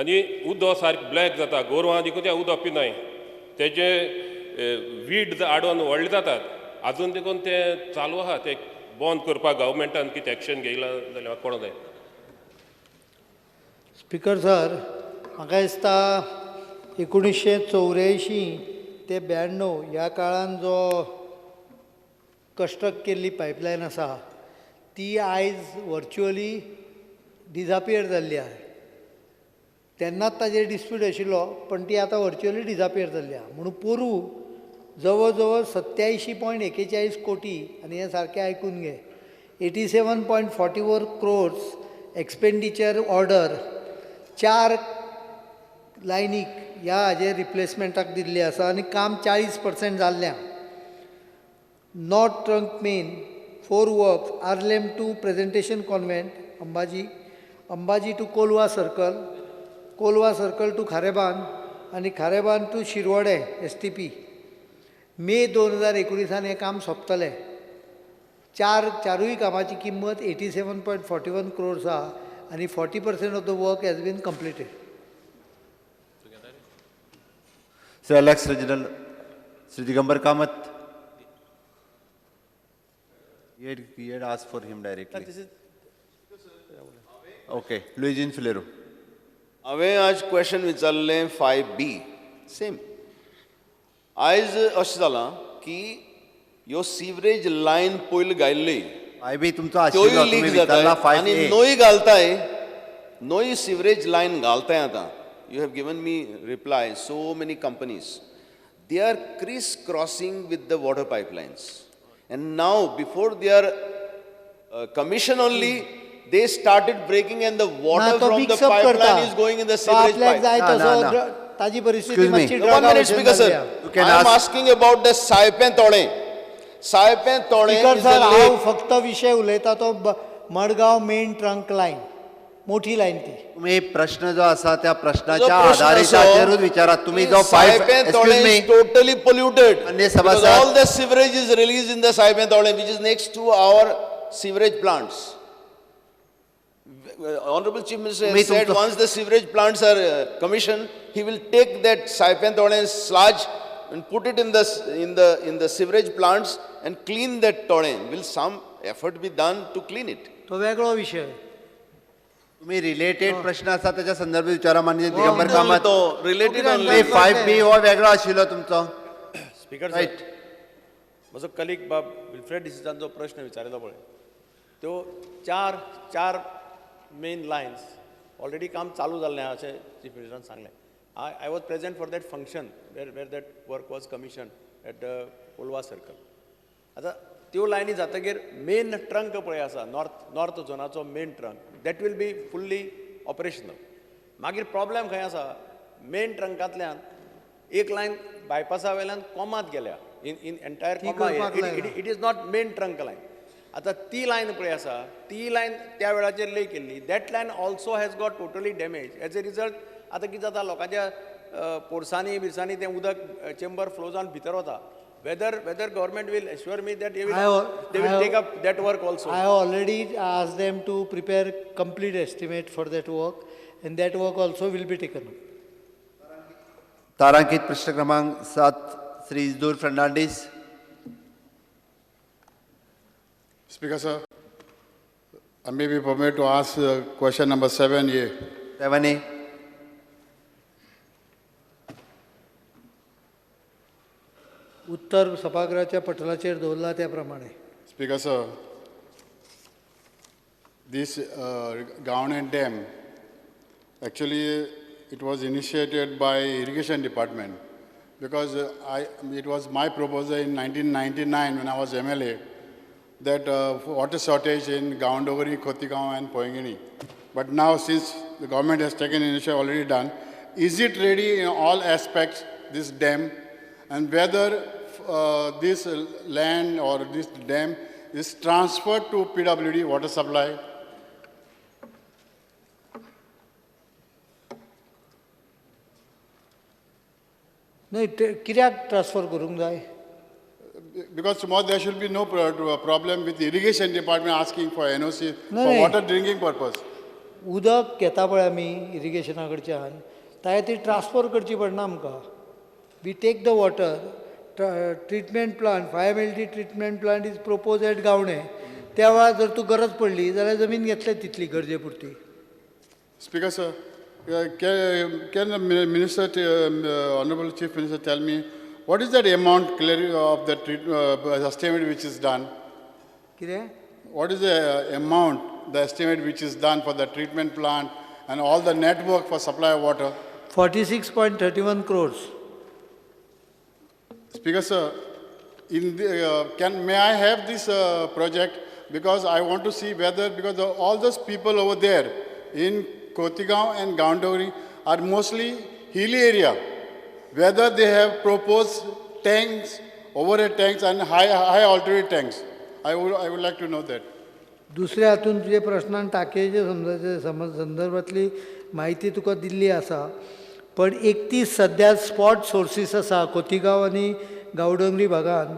आनी उदक सारकें ब्लॅक जाता. गोरवां देखून तें उदक पिनाय. तेजे वीड आडोवन व्हडले जातात. आजून देखून तें चालू आहा. तें बंद करपाक गव्हर्मेंटान कितें एक्शन घेयलां जाल्यार म्हाका कळोंक जाय. स्पीकर सर, म्हाका दिसता 1984 ते 92 ह्या काळान जो कन्स्ट्रक्ट केल्ली पायपलायन आसा ती आयज वर्च्युअली डिजापियर जाल्ली आहा. तेन्नाच ताजेर डिस्प्यूट आशिल्लो, पण ती आतां वर्च्युअली डिजापियर जाल्ली आहा. म्हणून पोरूं जवळ जवळ 87.41 कोटी, आनी हें सारकें आयकून घे, 87.44 crores expenditure order चार लायनीक ह्या हाजेर रिप्लेसमेंटाक दिल्ली आसा आनी काम 40% जाल्लें आहा. North Trunk Main four works, Arlem to Presentation Convent Ambaji, Ambaji to Colva Circle, Colva Circle to Kharebandh आनी खारेबांद टू शिरवडे एसटीपी. मे 2019 हें काम सोंपतलें. चार चारूय कामाची किंमत 87.41 crores आहा आनी 40% of the work has been completed. Shri Alex Reginald, Shri Digambar Kamat. He had asked for him directly. Okay, Luizinho Faleiro. हांवें आज क्वेश्चन विचारलें 5B same. आयज अशें जालां की ह्यो सिवरेज लायन पयलीं घायल्ली 5B तुमचो त्योय आशिल्लो, लीक तुमी जाता विचारला फायव आनी ए. नवी घालताय, नवी सिवरेज लायन घालताय. आतां you have given me reply, so many companies, they are criss crossing with the water pipelines, and now before their commission only they started breaking and the water तो from the mix up करता. pipeline is going in the तो sewerage आपल्याक pipe. जाय ना, तसो ना, ना. ताजी परिस्थिती Excuse me. मातशी One minute, Speaker sir. You can I am ask- asking about the Saipem Tole. Saipem Tole speaker is a sir, हांव lake. फक्त विशय उलयता तो मडगांव मेन ट्रंक लायन, मोठी लायन ती. तुम्ही प्रश्न जो आसा त्या प्रश्नाच्या जो प्रश्न आधारिताचेरूच असो, विचारात. तुम्ही जो five, Saipem excuse Tole me, is totally polluted. मान्य Because सभासद. all the sewerage is released in the Saipem Tole, which is next to our sewerage plants. Honorable Chief Minister तुम्ही has said तुमचं- once the sewerage plants are commissioned, he will take that Saipem Tole sludge and put it in the sewerage plants and clean that Tole. Will some effort be done to clean it? तो वेगळो विशय. तुम्ही रिलेटेड प्रश्न आसा त्याच्या संदर्भात विचारा माननीय दिगंबर कामत. तो रिलेटेड नाही, 5B हो वेगळो आशिल्लो तुमचो. स्पीकर रायट, म्हजो कलीग बाब विल्फ्रेड डिसिजान जो प्रश्न विचारिल्लो पळय, त्यो चार चार मेन लायन्स ऑलरेडी काम चालू जाल्लें आहा अशें चीफ मिनिस्टरान सांगलें. I was present for that function where that work was commission at Colva circle. आतां त्यो लायनी जातकीर मेन ट्रंक पळय आसा, नॉर्थ झोनाचो main trunk, that will be fully operational. मागीर प्रॉब्लेम खंय आसा, मेन ट्रंकांतल्यान एक लायन बायपासा वयल्यान कोमात गेल्या, in entire coma, it is not main trunk line. आतां ती लायन पळय आसा, ती लायन त्या वेळाचेर ले केल्ली, that line also has got totally damage. As a result आतां कितें जाता, लोकांच्या पोरसांनी बिरसांनी तें उदक चेंबर फ्लो जावन भितर वता. Whether government will assure me that they will take up that work also. I have already asked them to prepare complete estimate for that work, and that work also will be taken up. तारांकित प्रश्न क्रमांक 7, Shri Isidore Fernandes. Speaker sir, I may be permitted to ask question number 7A. 7A. उत्तर सभागृहाच्या पटलाचेर दवरला त्या प्रमाणे. Speaker sir, this Gavane dam, actually it was initiated by irrigation department because it was my proposal in 1999 when I was MLA that water shortage in Gaondongri, Khotigao and Poingini. But now since the government has taken initiative already done, is it ready in all aspects, this dam, and whether this land or this dam is transferred to PWD water supply? नाही, कित्याक ट्रान्सफर करूंक जाय? Because tomorrow there should be no problem with the irrigation department asking for NOC for water drinking purpose. उदक घेता पळय आमी इरिगेशना कडच्यान, ताका ती ट्रान्सफर करची पडना आमकां. We take the water, treatment plant, 5 MLD treatment plant is proposed at Gavane. त्या वेळार जर तूं गरज पडली जाल्यार जमीन घेतले तितली गरजे पुरती. Speaker sir, can the minister, Honorable Chief Minister, tell me what is that amount clearly of the estimate which is done? कितें? What is the amount, the estimate which is done for the treatment plant and all the network for supply of water? 46.31 crores. Speaker sir, in the, may I have this project, because I want to see whether, because all those people over there in Khotigao and Gaondongri are mostly hilly area, whether they have proposed tanks, overhead tanks and high altitude tanks. I would like to know that. दुसऱ्या हातून तुजे प्रश्नान टाकयेचे समजाचे संदर्भातली माहिती तुका दिल्ली आसा, पण 31 सद्या स्पॉट सोर्सीस आसा खोतीगांव आनी गांवडोंगरी भागान.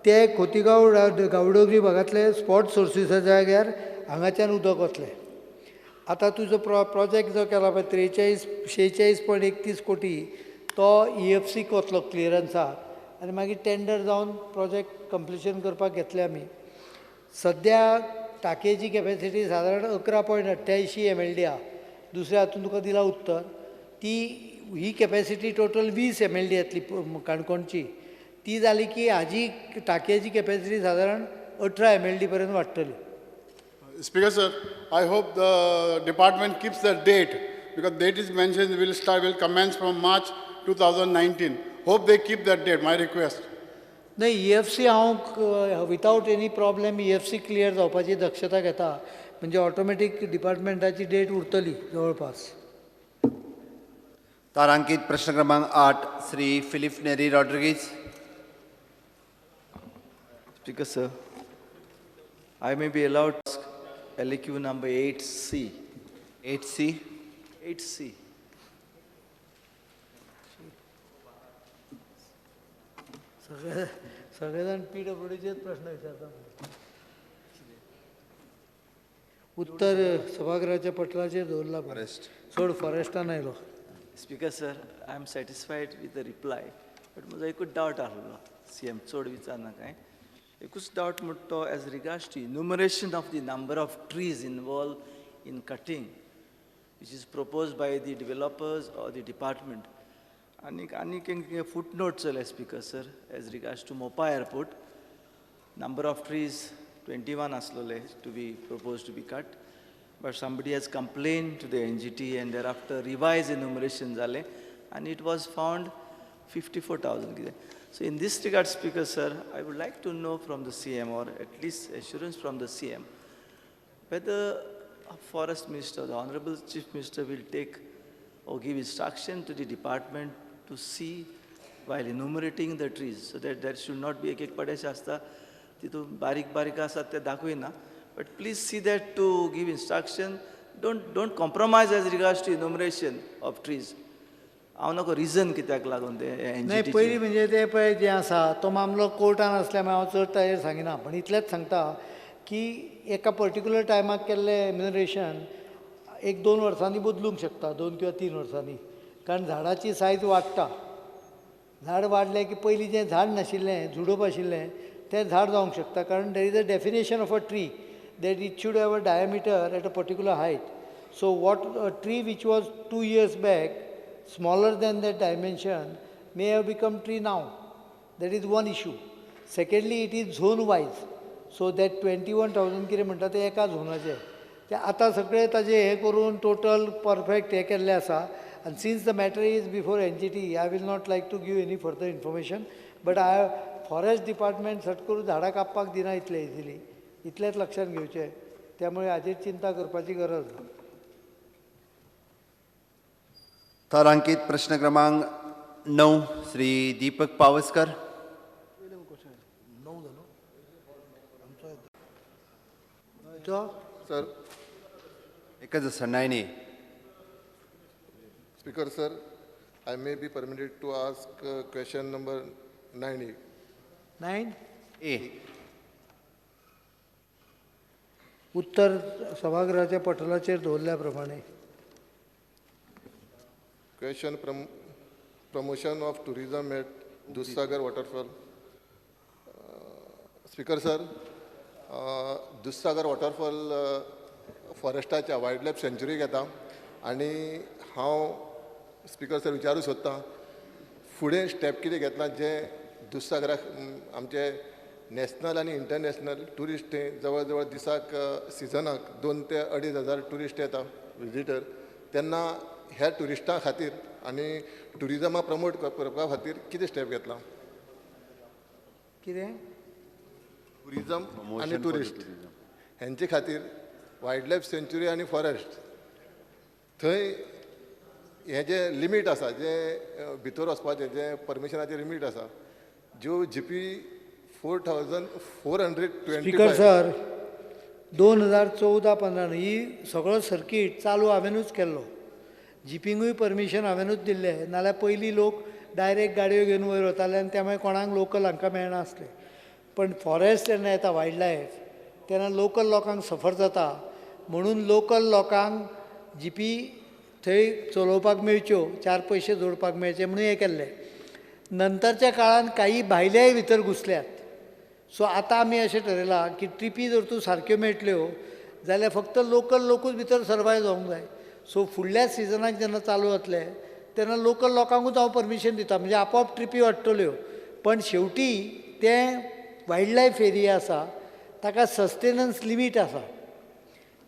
ते खोतीगांव गांवडोंगरी भागांतले स्पॉट सोर्सीसा जाग्यार हांगाच्यान उदक वतलें. आतां तुजो प्रोजेक्ट जो केला पळय 46.31 कोटी, तो EFC वतलो क्लियरन्साक आनी मागीर टेंडर जावन प्रोजेक्ट कंप्लिशन करपाक घेतले आमी. सद्या टाकयेची कॅपेसिटी सादारण 11.88 MLD आहा. दुसऱ्या हातून तुका दिला उत्तर, ती ही कॅपेसिटी टोटल 20 MLD येतली काणकोणची. ती जाली की हाजी टाकयेची कॅपेसिटी सादारण 18 MLD पर्यंत वाडटली. Speaker sir, I hope the department keeps the date, because date is mentioned will commence from March 2019. Hope they keep that date, my request. नाही, EFC हांव without any problem EFC clear जावपाची दक्षता घेता, म्हणजे ऑटोमॅटीक डिपार्टमेंटाची डेट उरतली जवळपास. तारांकित प्रश्न क्रमांक 8, Shri Filipe Neri Rodrigues. Speaker sir, I may be allowed to ask LAQ number 8C. 8C? 8C. सगळे जाण PWDचेच प्रश्न विचारता. उत्तर सभागृहाच्या पटलाचेर दवरला. चड फॉरेस्टान आयलो. Speaker sir, I am satisfied with the reply, but म्हजो एकूच डावट आसलो, CM चड विचारना कांय, एकूच डावट म्हणटा तो as regards to enumeration of the number of trees involve in cutting. which is proposed by the developers or the department. आनीक आनीक एक फुट नोट चलय speaker sir, as regards to Mopa airport, number of trees 21 आसलोले to be propose to be cut, but somebody has complained to the NGT and thereafter revised enumeration जालें and it was found 54,000 कितें. So in this regard, Speaker sir, I would like to know from the CM or at least assurance from the CM whether Forest Minister, the Honorable Chief Minister will take or give instruction to the department to see while enumerating the trees, so that there should not be एक एक पडेशे आसता तितून बारीक बारीक आसात ते दाखयना, but please see that to give instruction, don't compromise as regards to enumeration of trees. हांव नको रिजन कित्याक लागून ते नाही, पयलीं म्हणजे ते पळय जें आसा तो मामलो कोर्टान आसल्या हांव चड ताजेर सांगिना, पण इतलेंच सांगता की एका पर्टिक्युलर टायमाक केल्लें एन्युमरेशन 1-2 वर्सांनी बदलूंक शकता, 2 किंवा 3 वर्सांनी, कारण झाडाची सायज वाडटा. झाड वाडलें की पयलीं जें झाड नाशिल्लें, झुडूप आशिल्लें तें झाड जावंक शकता, कारण there is a definition of a tree that it should have a diameter at a particular height. So what a tree which was 2 years back smaller than that dimension may have become tree now. That is one issue. Secondly, it is zone wise. So that 21,000 कितें म्हणटा ते एका झोनाचे, ते आतां सगळे ताजे हें करून टोटल परफेक्ट हें केल्लें आसा. आनी since the matter is before NGT, I will not like to give any further information, but I forest department सट करून झाडां कापपाक दिना इतले इजिली, इतलेंच लक्षांत घेवचें. त्यामुळे हाजेर चिंता करपाची गरज ना. तारांकित प्रश्न क्रमांक 9 श्री दीपक पावसकर. सर एकच आसा 9A. Speaker sir, I may be permitted to ask question number 9A. 9A. उत्तर सभागृहाच्या पटलाचेर दवरल्या प्रमाणे. Question promotion of tourism at Dudhsagar waterfall. Speaker sir, Dudhsagar waterfall फॉरेस्टाच्या wild life सँच्युरीक येता आनी हांव स्पीकर सर विचारूंक सोदतां फुडें स्टेप कितें घेतला जे दुधसागराक आमचे नॅशनल आनी इंटरनॅशनल ट्युरिस्ट जवळ जवळ दिसाक सिजनाक 2 ते 2.5 हजार ट्युरिस्ट येता विजिटर, तेन्ना ह्या ट्युरिस्टां खातीर आनी ट्युरिजमा प्रमोट करपा खातीर कितें स्टेप घेतला? कितें ट्युरिजम आनी ट्युरिस्ट हेंचे खातीर वायल्ड लायफ सँच्युरी आनी फॉरेस्ट थंय हें जें लिमीट आसा, जें भितर वचपाचें जें परमिशनाचें लिमीट आसा ज्यो जीपी 4425. स्पीकर सर, 2014-15 ही सगळो सर्कीट चालू हांवेनूच केल्लो. जिपींगूय परमिशन हांवेनूच दिल्लें, नाल्यार पयलीं लोक डायरेक्ट गाडयो घेवन वयर वताले आनी त्यामुळे कोणाक लोकल हांकां मेळनासलें. पण फॉरेस्ट जेन्ना येता वायल्ड लायफ तेन्ना लोकल लोकांक सफर जाता, म्हणून लोकल लोकांक जिपी थंय चलोवपाक मेळच्यो, 4 पयशे जोडपाक मेळचे म्हणून हें केल्लें. नंतरच्या काळान काही भायल्याय भितर घुसल्यात. सो आतां आमी अशें ठरयलां की ट्रिपी जर तूं सारक्यो मेळटल्यो जाल्यार फक्त लोकल लोकूच भितर सर्वायव जावंक जाय. सो फुडल्या सिजनाक जेन्ना चालू जातलें तेन्ना लोकल लोकांकूच हांव परमिशन दिता, म्हणजे आपोआप ट्रिपी वाडटल्यो. पण शेवटी तें वायल्ड लायफ एरिया आसा, ताका सस्टेनन्स लिमीट आसा.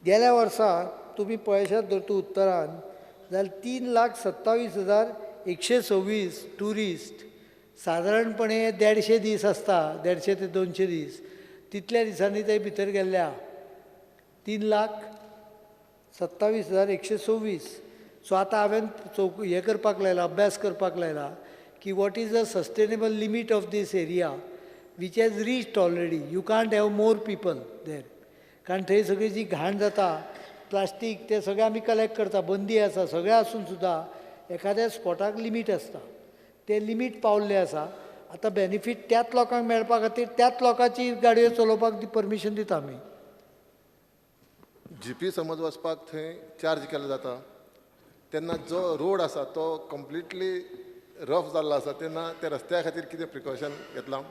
गेल्या वर्सा तुमी पळयशात जर तूं उत्तरान जाल्यार 3,27,126 ट्युरिस्ट सादारणपणे 150 दीस आसता, 150 ते 200 दीस, तितल्या दिसांनी ते भितर गेल्ल्या 3,27,126. सो आतां हांवें हें करपाक लायला, अभ्यास करपाक लायला की what is the sustainable limit of this area which has reached already. You can't have more people there, कारण थंय सगळी जी घाण जाता, प्लास्टीक ते सगळें आमी कलेक्ट करता, बंदी आसा, सगळें आसून सुद्दां एखाद्या स्पॉटाक लिमीट आसता, तें लिमीट पावल्लें आसा. आतां बेनिफीट त्याच लोकांक मेळपा खातीर त्याच लोकांची गाडयो चलोवपाक परमिशन दिता आमी. जीपी समज वचपाक थंय चार्ज केलो जाता तेन्ना जो रोड आसा तो कंप्लिटली रफ जाल्लो आसा, तेन्ना त्या रस्त्या खातीर कितें प्रिकॉशन घेतलां?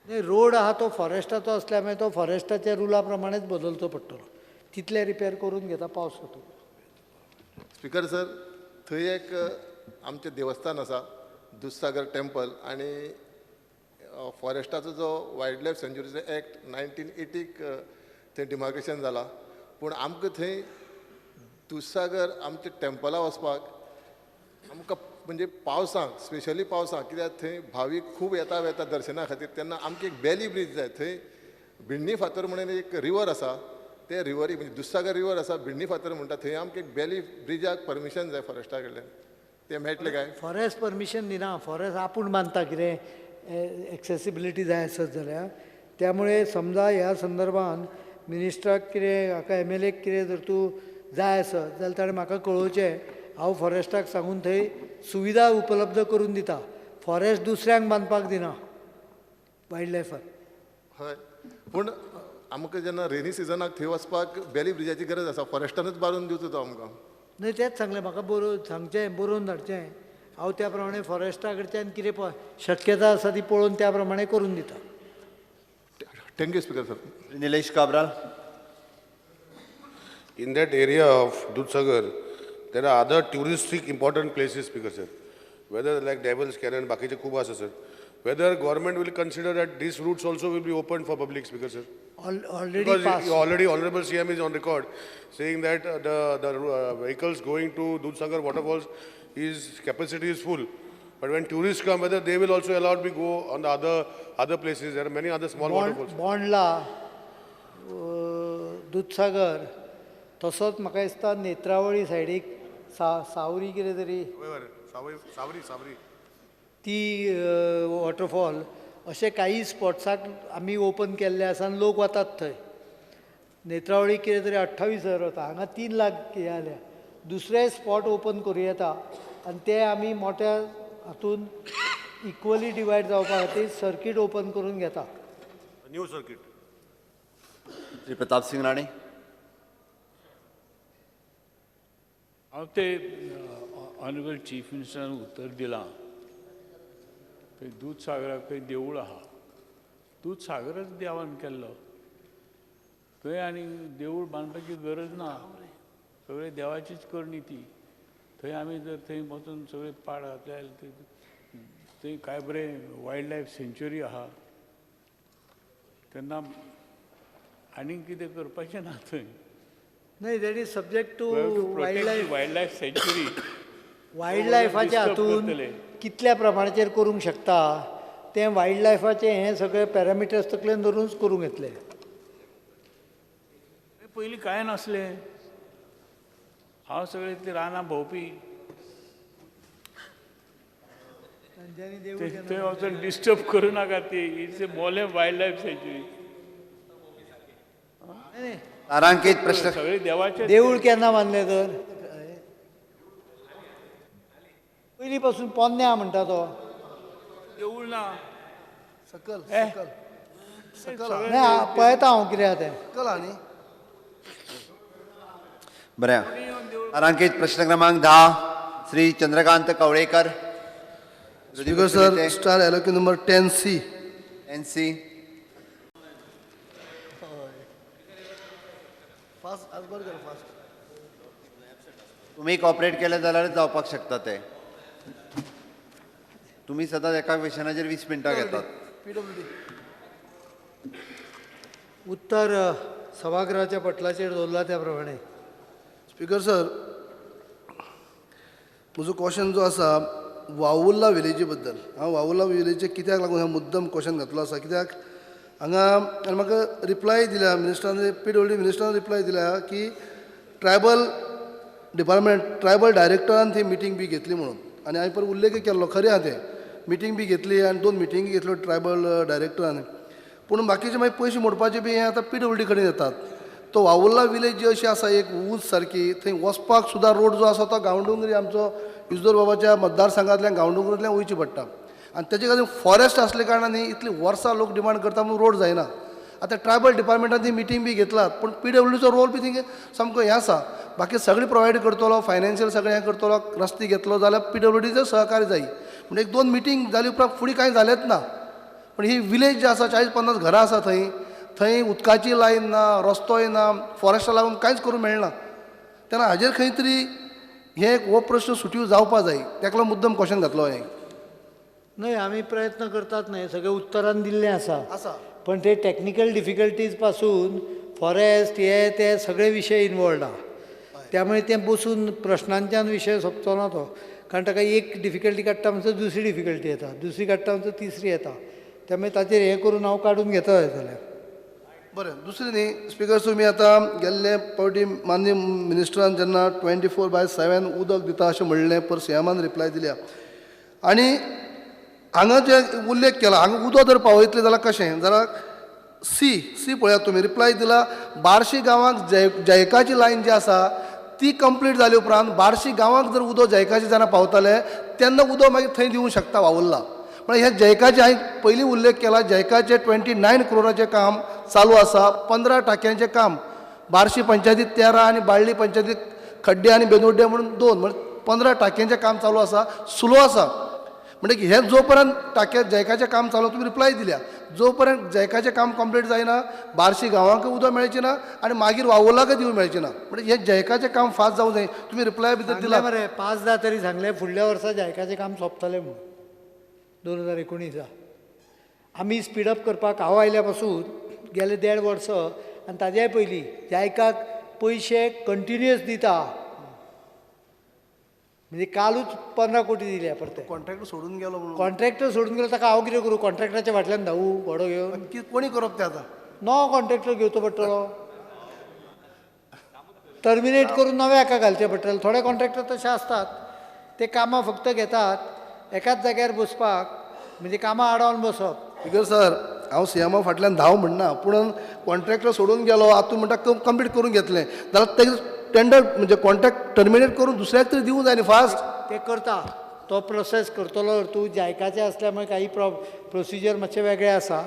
न्ही, रोड आहा तो फॉरेस्टाचो आसल्या मागीर तो फॉरेस्टाच्या रुला प्रमाणेच बदलचो पडटलो, तितले रिपेर करून घेता पावस वतकच. स्पीकर सर, थंय एक आमचें देवस्थान आसा, दुधसागर टेम्पल, आनी फॉरेस्टाचो जो वायल्ड लायफ सँच्युरीचो एक्ट 1980 थंय डिमार्केशन जाला, पूण आमकां थंय दुधसागर आमच्या टेम्पला वचपाक आमकां म्हणजे पावसाक, स्पेशली पावसाक, कित्याक थंय भावीक खूब येता वेता दर्शना खातीर, तेन्ना आमकां एक बेली ब्रीज जाय. थंय भिण्णी फातर म्हणून एक रिवर आसा, ते रिवरी म्हणजे दुधसागर रिवर आसा, भिण्णी फातर म्हणटा, थंय आमकां एक बेली ब्रिजाक परमिशन जाय फॉरेस्टा कडल्यान, तें मेळटलें काय? फॉरेस्ट परमिशन दिना, फॉरेस्ट आपूण बांदता कितें एक्सेसिबिलिटी जाय आसत जाल्यार. त्यामुळे समजा ह्या संदर्भान मिनिस्टराक कितें हाका एम एल एक कितें जर तूं जाय आसत जाल्यार ताणें म्हाका कळोवचें, हांव फॉरेस्टाक सांगून थंय सुविधा उपलब्ध करून दिता. फॉरेस्ट दुसऱ्यांक बांदपाक दिना वायल्ड लायफाक. हय, पूण आमकां जेन्ना रेनी सिजनाक थंय वचपाक बेली ब्रिजाची गरज आसा, फॉरेस्टानूच बांदून दिवचो तो आमकां. न्हय, तेंच सांगलें, म्हाका बरोवन सांगचें, बरोवन धाडचें, हांव त्या प्रमाणे फॉरेस्टा कडच्यान कितें शक्यता आसा ती पळोवन त्या प्रमाणे करून दिता. Thank you speaker sir. Nilesh Cabral. In that area of Dudhsagar, there are other touristic important places, Speaker sir. Whether like Devil's Canyon, बाकीचे खूब आसा sir. Whether government will consider that these routes also will be open for public, Speaker sir. Already because passed. Already Honorable CM is on record saying that the vehicles going to Dudhsagar waterfalls, his capacity is full. But when tourists come, whether they will also allowed to go on the other places. There are many other small waterfalls. Bondla, Dudhsagar, तसोच म्हाका दिसता नेत्रावळी सायडीक सावरी कितें तरी सावरी सावरी ती वॉटरफॉल, अशे काही स्पॉट्साक आमी ओपन केल्ले आसा आनी लोक वतात थंय. नेत्रावळी कितें तरी 28,000 वता, हांगा 3 लाख हे जाल्या. दुसरे स्पॉट ओपन करूं येता आनी ते आमी मोठ्या हातून इक्वली डिवायड जावपा खातीर सर्कीट ओपन करून घेता. New circuit. Shri Pratap Singh Rane. हांव ते ऑनरेबल चीफ मिनिस्टरान उत्तर दिलां, थंय दूदसागराक खंय देवूळ आहा, दूदसागरच देवान केल्लो, थंय आनी देवूळ बांदपाची गरज ना, सगळे देवाचीच करणी ती. थंय आमी जर थंय वचून सगळे पाड घातले जाल्यार थंय काय बरें वायल्ड लायफ सँच्युरी आहा, तेन्ना आनीक कितें करपाचें ना थंय. न्हय, that is subject to wild life, wild life sanctuary. Wild लायफाच्या हातून कितल्या प्रमाणाचेर करूंक शकता तें वायल्ड लायफाचें हें सगळें पॅरामिटर्स तकलेन धरूनच करूंक येतलें. पयलीं कांय नासलें, हांव सगळें इतलीं रानां भोंवपी, थंय वचून डिस्टर्ब करूं नाका ती. It's a Mollem wild life sanctuary. तारांकित प्रश्न. सगळे देवाचे देवूळ केन्ना बांदलें तर? पयलीं पासून पोन्न्या म्हणटा तो देवूळ ना, सकल सकल सकल नाही पळयता हांव कितें आहा तें. सकल आनी बरें. तारांकित प्रश्न क्रमांक 10, Shri Chandrakant Kavlekar. Speaker sir, star LOQ number 10C. 10C. Fast, आज बरें कर फास्ट. तुमी कॉपरेट केलें जाल्यार जावपाक शकता तें. तुमी सदांच एका क्वेश्चनाचेर 20 मिनटां घेतात. PWD. उत्तर सभागृहाच्या पटलाचेर दवरला त्या प्रमाणे. स्पीकर सर, म्हजो क्वेश्चन जो आसा वावुर्ला विलेजी बद्दल. हांव वावुर्ला विलेजीक कित्याक लागून हांव मुद्दम क्वेश्चन घातलो आसा, कित्याक हांगा आनी म्हाका रिप्लाय दिल्या मिनिस्टरान, PWD मिनिस्टरान रिप्लाय दिल्या की ट्रायबल डिपार्टमेंट, ट्रायबल डायरेक्टरान थंय मिटींग बी घेतली म्हणून, आनी हांवें परत उल्लेखय केल्लो, खरें आहा तें, मिटींग बी घेतली आनी 2 मिटिंगी घेतल्यो ट्रायबल डायरेक्टरान. पूण बाकीचे मागीर पयशे मोडपाचे बी हें आतां PWD कडेन येतात. तो वावुर्ला विलेज जी अशी आसा एक ऊंच सारकी, थंय वचपाक सुद्दां रोड जो आसा तो गांवडोंगरी, आमचो इजदोर बाबाच्या मतदारसंघांतल्यान गांवडोंगरींतल्यान वयची पडटा, आनी तेजे खातीर फॉरेस्ट आसले कारणान न्ही इतली वर्सां लोक डिमांड करता म्हणून रोड जायना. आतां ट्रायबल डिपार्टमेंटान ती मिटींग बी घेतलात, पूण PWDचो रोल बी थिंग सामको हें आसा. बाकी सगळें प्रोवायड करतलो, फायनान्शियल सगळें हें करतलो, रस्ते घेतलो जाल्यार PWDचो सहकार्य जाय. पूण 1-2 मिटींग जाली उपरांत फुडें कांय जालेंच ना. पूण ही विलेज जी आसा 40-50 घरां आसा, थंय थंय उदकाची लायन ना, रस्तोय ना, फॉरेस्टा लागून कांयच करूंक मेळना. तेन्ना हाजेर खंय तरी हे एक हो प्रश्न सुटीव जावपा जाय, ताका लागून मुद्दम क्वेश्चन घातलो हें. न्हय, आमी प्रयत्न करतात न्हय, सगळें उत्तरान दिल्लें आसा आसा, पण ते टॅक्निकल डिफिकल्टीज पासून फॉरेस्ट हे ते सगळे विशय इनवॉल्ड आहा, त्यामुळे ते बसून प्रश्नांच्यान विशय सोंपचो ना तो, कारण ताका एक डिफिकल्टी काडटा म्हणसर दुसरी डिफिकल्टी येता, दुसरी काडटा म्हणसर तिसरी येता, त्यामुळे ताचेर हें करून हांव काडून घेता जाल्यार बरें. दुसरें न्ही स्पिकर, तुमी आतां गेल्ले फावटी माननीय मिनिस्टरान जेन्ना 24/7 उदक दिता अशें म्हणलें, पर सीएमान रिप्लाय दिल्या आनी हांगा जे उल्लेख केला हांगा उदक जर पावयतले जाल्यार कशें, जाल्यार सी सी पळयात तुमी रिप्लाय दिला, बार्शी गांवांक जयकाची लायन जी आसा ती कंप्लीट जाले उपरांत बार्शी गांवांक जर उदक जयकाची जेन्ना पावताले तेन्ना उदक मागीर थंय दिवंक शकता वावुरला. म्हळ्यार हे जयकाचे हांवें पयलीं उल्लेख केला, जयकाचे 29 करोडाचें काम चालू आसा, 15 टाक्यांचें काम, बार्शी पंचायतीत 13 आनी बाळ्ळी पंचायतीत खड्डे आनी बेनोड्डे म्हणून 2, म्हणजे 15 टाक्यांचें काम चालू आसा, स्लो आसा. म्हणजे हे जो पर्यंत टाक्या जयकाचें काम चालू, तुमी रिप्लाय दिल्या, जो पर्यंत जयकाचें काम कंप्लीट जायना बार्शी गांवांक उदक मेळचें ना आनी मागीर वावुरलाकय दिवंक मेळचें ना. म्हणजे हें जयकाचें काम फास्ट जावंक जाय, तुमी रिप्लाय भितर दिला मरे 5दा तरी सांगलें फुडल्या वर्सा जयकाचें काम सोंपतलें म्हणून 2019. आमी स्पीडअप करपाक हांव आयल्या पासून गेले 1.5 वर्स आनी ताज्याय पयलीं जायकाक पयशे कंटिन्युअस दिता, म्हणजे कालूच 15 कोटी दिल्या परते. कॉन्ट्रॅक्टर सोडून गेलो म्हणून, कॉन्ट्रॅक्टर सोडून गेलो ताका हांव कितें करूं, कॉन्ट्रॅक्टराच्या फाटल्यान धांवू घोडो घेवन? कोणी करप तें आतां? नवो कॉन्ट्रॅक्टर घेवचो पडटलो, टर्मिनेट करून नव्या हाका घालचें पडटलें. थोडे कॉन्ट्रॅक्टर तशे आसतात, ते कामां फक्त घेतात एकाच जाग्यार बसपाक, म्हणजे कामां आडावन बसप. स्पिकर सर, हांव सीएमा फाटल्यान धांव म्हणना, पूण कॉन्ट्रॅक्टर सोडून गेलो आतां तूं म्हणटा कंप्लीट करून घेतलें जाल्यार तेजें टेंडर म्हणजे कॉन्ट्रॅक्ट टर्मिनेट करून दुसऱ्याक तरी दिवंक जाय न्ही फास्ट. ते करता तो प्रोसेस करतलो तूं, जायकाचें आसल्या मुळे काही प्रोसिजर मातशें वेगळें आसा,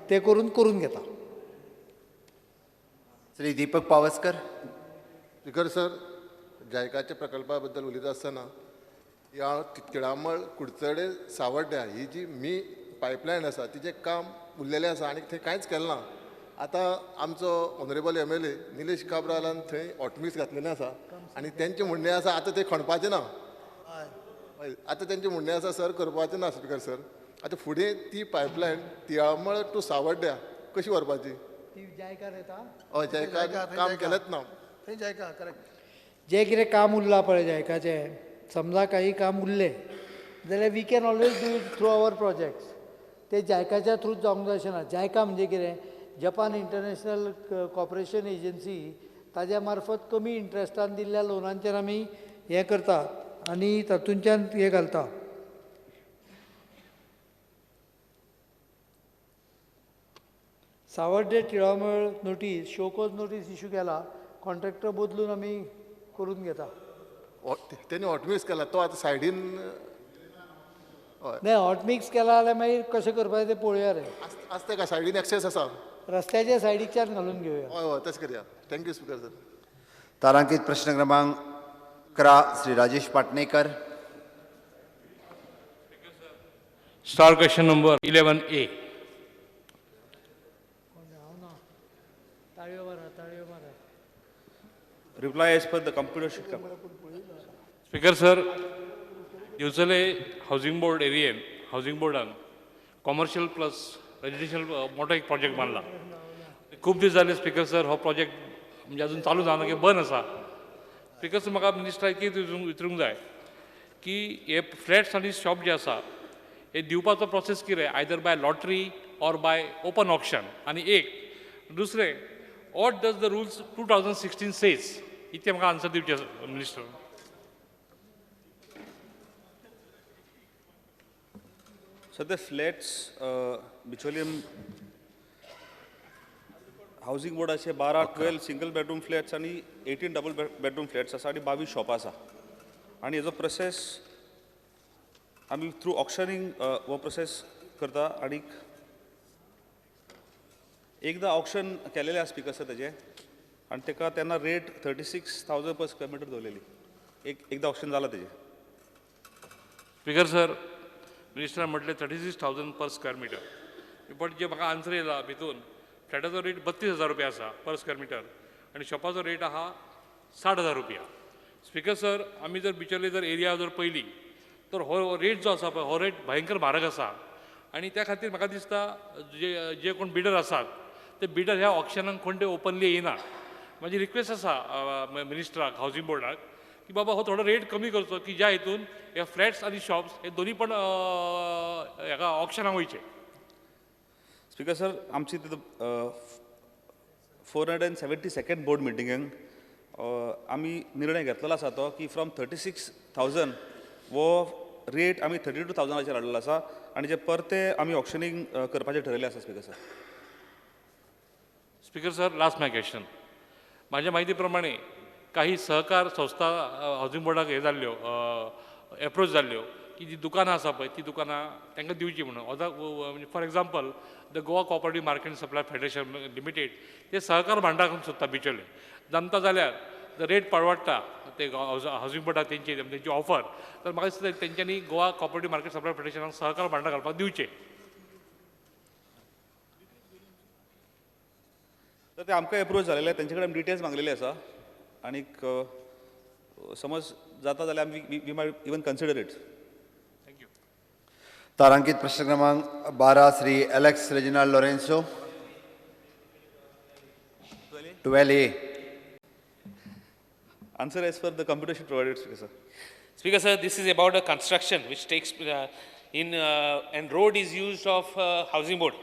ते करून करून घेता. श्री दीपक पावसकर. स्पिकर सर, जायकाच्या प्रकल्पा बद्दल उलयता आसतना ह्या तिळामळ कुडचडे सावड्ड्या ही जी मी पायपलायन आसा तिचें काम उरलेलें आसा आनी थंय कांयच केलें ना. आतां आमचो ऑनरेबल MLA Nilesh काब्रालान थंय हॉटमिक्स घातलेलें आसा आनी तेंचें म्हणणें आसा आतां तें खणपाचें ना, आतां तेंचें म्हणणें आसा सर करपाचें ना. स्पिकर सर, आतां फुडें ती पायपलायन तिळामळ टू सावड्ड्या कशी व्हरपाची? हय, जायकार काम केलेंच ना. जें कितें काम उरलां पळय जायकाचें, समजा काही काम उरलें जाल्यार we can always do it through our projects. ते जायकाच्या थ्रूच जावंक जाय अशें ना. जायका म्हणजे कितें, जपान इंटरनॅशनल कॉपरेशन एजन्सी, ताज्या मार्फत कमी इंट्रस्टान दिल्ल्या लोनांचेर आमी हें करतात आनी तातूंच्यान हें घालता. Sawarde Tilamal notice, show cause notice issue केला, कॉन्ट्रॅक्टर बदलून आमी करून घेता. तेणी हॉटमिक्स केला तो आतां सायडीन. नाही, हॉटमिक्स केला जाल्यार मागीर कशें करपाचें तें पळोवया रे. आसता का सायडीन एक्सेस आसा, रस्त्याच्या सायडीकच्यान घालून घेवया. हय हय, तशें करया. Thank you speaker sir. तारांकित प्रश्न क्रमांक 11 Shri Rajesh Patnekar. Star question number 11A. Reply as per the computer should come. Speaker sir, Divchale housing board एरियेन हावजींग बोर्डान कॉमर्शियल प्लस रेजिडेन्शियल मोठो एक प्रोजेक्ट बांदला. खूब दीस जाले स्पिकर सर हो प्रोजेक्ट म्हणजे अजून चालू जावना की बंद आसा. स्पिकर सर, म्हाका मिनिस्टराक कितें विचारूंक जाय की हे फ्लॅट्स आनी शॉप जे आसा हे दिवपाचो प्रोसेस कितें, either by lottery or by open auction. आनी एक दुसरें, what does the rules 2016 says, इतकें म्हाका आन्सर दिवचें मिनिस्टर. सध्या फ्लॅट्स बिचोलियम हावजींग बोर्डाचे 12 12 सिंगल बेडरूम फ्लॅट्स आनी 18 डबल बेडरूम फ्लॅट्स आसा आनी 22 शॉपां आसा. आनी हेजो प्रोसेस आमी थ्रू ऑक्शनींग हो प्रोसेस करता आनी एकदां ऑक्शन केलेलें आसा स्पिकर सर तेजें आनी तेका तेन्ना rate 36,000 per square metre दवरलेली. एकदां ऑक्शन जालां तेजें. स्पिकर सर, मिनिस्टरान म्हटलें 36,000 पर स्क्वेअर मिटर, बट जे म्हाका आन्सर येयला भितून फ्लॅटाचो रेट 32,000 रुपया आसा पर स्क्वेअर मिटर आनी शॉपाचो रेट आहा 60,000 रुपया. स्पीकर सर, आमी जर बिचोले जर एरिया जर पळयली तर हो रेट जो आसा पळय हो रेट भयंकर म्हारग आसा आनी त्या खातीर म्हाका दिसता जे जे कोण बिडर आसात ते बिडर ह्या ऑक्शनाक कोण ते ओपनली येयना. म्हाजी रिक्वेस्ट आसा मिनिस्टराक हावजींग बोर्डाक की बाबा हो थोडो रेट कमी करचो की ज्या हितून हे फ्लॅट्स आनी शॉप्स हे दोनी पण हेका ऑक्शनाक वयचे. स्पीकर सर, आमची तितून 472nd board मिटिंगेक आमी निर्णय घेतलेलो आसा तो की फ्रॉम 36,000 हो रेट आमी 32,000 हाडलेलो आसा आनी जे परते आमी ऑक्शनींग करपाचें ठरयलें आसा. Speaker sir. Speaker sir, last my question. म्हाज्या म्हायती प्रमाणे काही सहकार संस्था हावजींग बोर्डाक हे जाल्ल्यो एप्रोच जाल्ल्यो की जी दुकानां आसा पळय ती दुकानां तांकां दिवची म्हणून. For example the Goa cooperative market supply federation limited ते सहकार भांडार करूंक सोदता बिचोले. जमता जाल्यार जर रेट परवडटा ते हावजींग बोर्डाक तेंची तेंची ऑफर तर म्हाका दिसता तेंच्यांनी गोवा कॉपरेटीव मार्केट सप्लाय फेडरेशनाक सहकार भांडार घालपाक दिवचें. तर ते आमकां एप्रोच जालेले, तेंचे कडेन डिटेल्स मागलेले आसा आनीक समज जाता जाल्यार आमी we might even consider it. Thank you. तारांकित प्रश्न क्रमांक 12 Shri Alex Reginald Lourenco 12A. Answer as per the computer sheet provided, Speaker sir. Speaker sir, this is about a construction which takes in and road is used of housing board.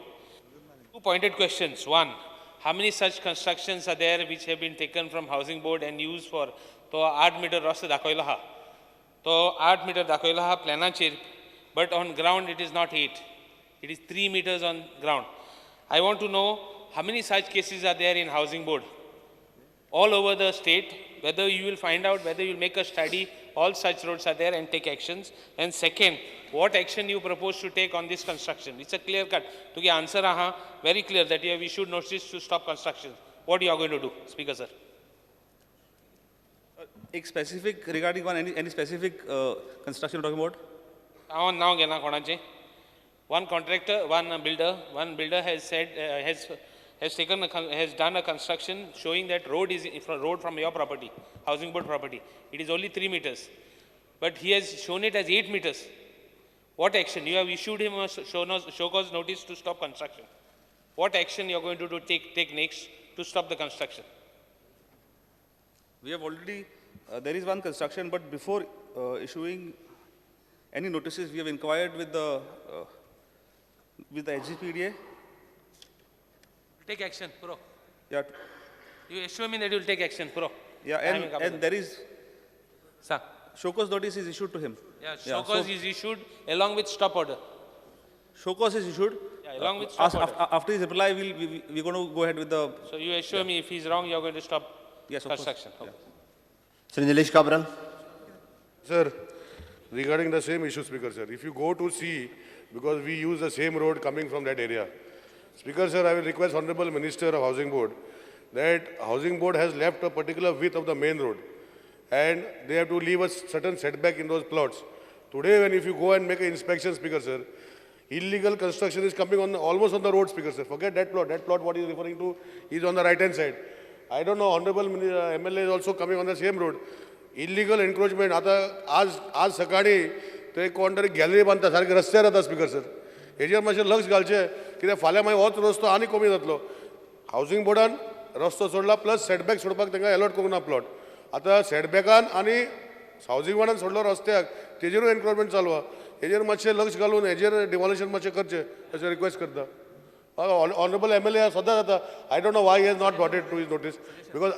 Two pointed questions. One, how many such constructions are there which have been taken from housing board and used for? तो 8 meter रस्तो दाखयलो आहा, तो 8 meter दाखयलो आहा प्लॅनाचेर, but on ground it is not 8, it is 3 meters on ground. I want to know how many such cases are there in housing board all over the state, whether you will find out, whether you will make a study, all such roads are there and take actions. And second, what action you propose to take on this construction? It's a clear cut. To get answer, aha, very clear that you have issued notice to stop construction. What you are going to do, Speaker sir? एक specific regarding one, any specific construction you're talking about? Now, now, konache. One contractor, one builder has said, has done a construction showing that road is road from your property, housing board property. It is only 3 meters, but he has shown it as 8 meters. What action? You have issued him a show cause notice to stop construction. What action you are going to do, take next to stop the construction? We have already, there is one construction, but before issuing any notices, we have inquired with the SGPDA. Take action, bro. Yeah. You assure me that you will take action, bro. Yeah, and there is, sir, show cause notice is issued to him. Yeah, show cause is issued along with stop order. Show cause is issued. Yeah, along with stop order. After his reply, we're going to go ahead with the. So you assure me if he's wrong, you are going to stop. Yes, of course. Construction. Okay. Yeah. Shri Nilesh Cabral. Sir, regarding the same issue, Speaker sir, if you go to see, because we use the same road coming from that area. Speaker sir, I will request Honorable Minister of Housing Board that Housing Board has left a particular width of the main road and they have to leave a certain setback in those plots. Today, when if you go and make an inspection, Speaker sir, illegal construction is coming on almost on the road, Speaker sir. Forget that plot. That plot what he is referring to is on the right hand side. I don't know, Honorable MLA is also coming on the same road. Illegal encroachment. आता आज आज सकाळी ते कोण तरी गॅलरी बांदता सारखे रस्त्यार येता स्पीकर सर. हेजेर मातशें लक्ष घालचें कित्याक फाल्यां मागीर होच रस्तो आनी कमी जातलो. हावजींग बोर्डान रस्तो सोडला प्लस सेटबॅक सोडपाक तांकां एलॉट करूंक ना प्लॉट. आतां सेटबॅकान आनी हावजींग बोर्डान सोडलो रस्त्याक तेजेरूय एनक्रोचमेंट चालू आहा. हेजेर मातशें लक्ष घालून हेजेर डिमॉलिशन मातशें करचें अशें रिक्वेस्ट करता. ऑनरेबल MLA सदां जाता. I don't know why he has not brought it to his notice because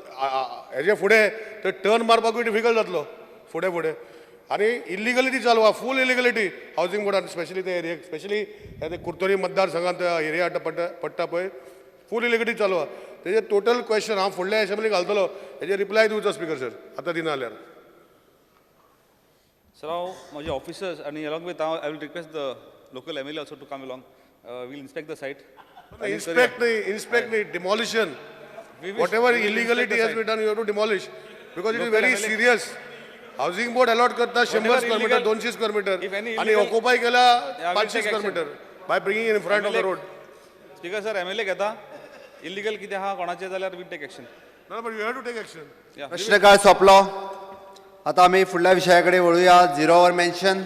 हेजे फुडें ते टर्न मारपाकूय डिफिकल्ट जातलो फुडें फुडें. आनी इलिगलिटी चालू आहा, फूल इलिगलिटी हावजींग बोर्डान स्पेशली ते एरिया, स्पेशली ते कुर्तोरी मतदारसंघात एरिया पडटा पळय फूल इलिगलिटी चालू आहा. तेजेर टोटल क्वेश्चन हांव फुडल्या एसेंब्लीक घालतलो, हेजेर रिप्लाय दिवचो स्पीकर सर आतां दिना जाल्यार. सर, हांव म्हजे ऑफिसर्स आनी अलॉंग विथ हांव I will request the local MLA also to come along. Will inspect the site. Inspect nahi, inspect nahi, demolition. Whatever illegality has been done, you have to demolish because it is very serious. Housing board allot करता 100 square meter, 200 square meter, आणि occupy केला 500 square meter by bringing in front of the road. Speaker sir, MLA घेता illegal कितें आहा कोणाचें जाल्यार we'll take action. No, but you have to take action. प्रश्नकाळ सोंपलो. आतां आमी फुडल्या विशया कडेन वळुया. Zero our mention.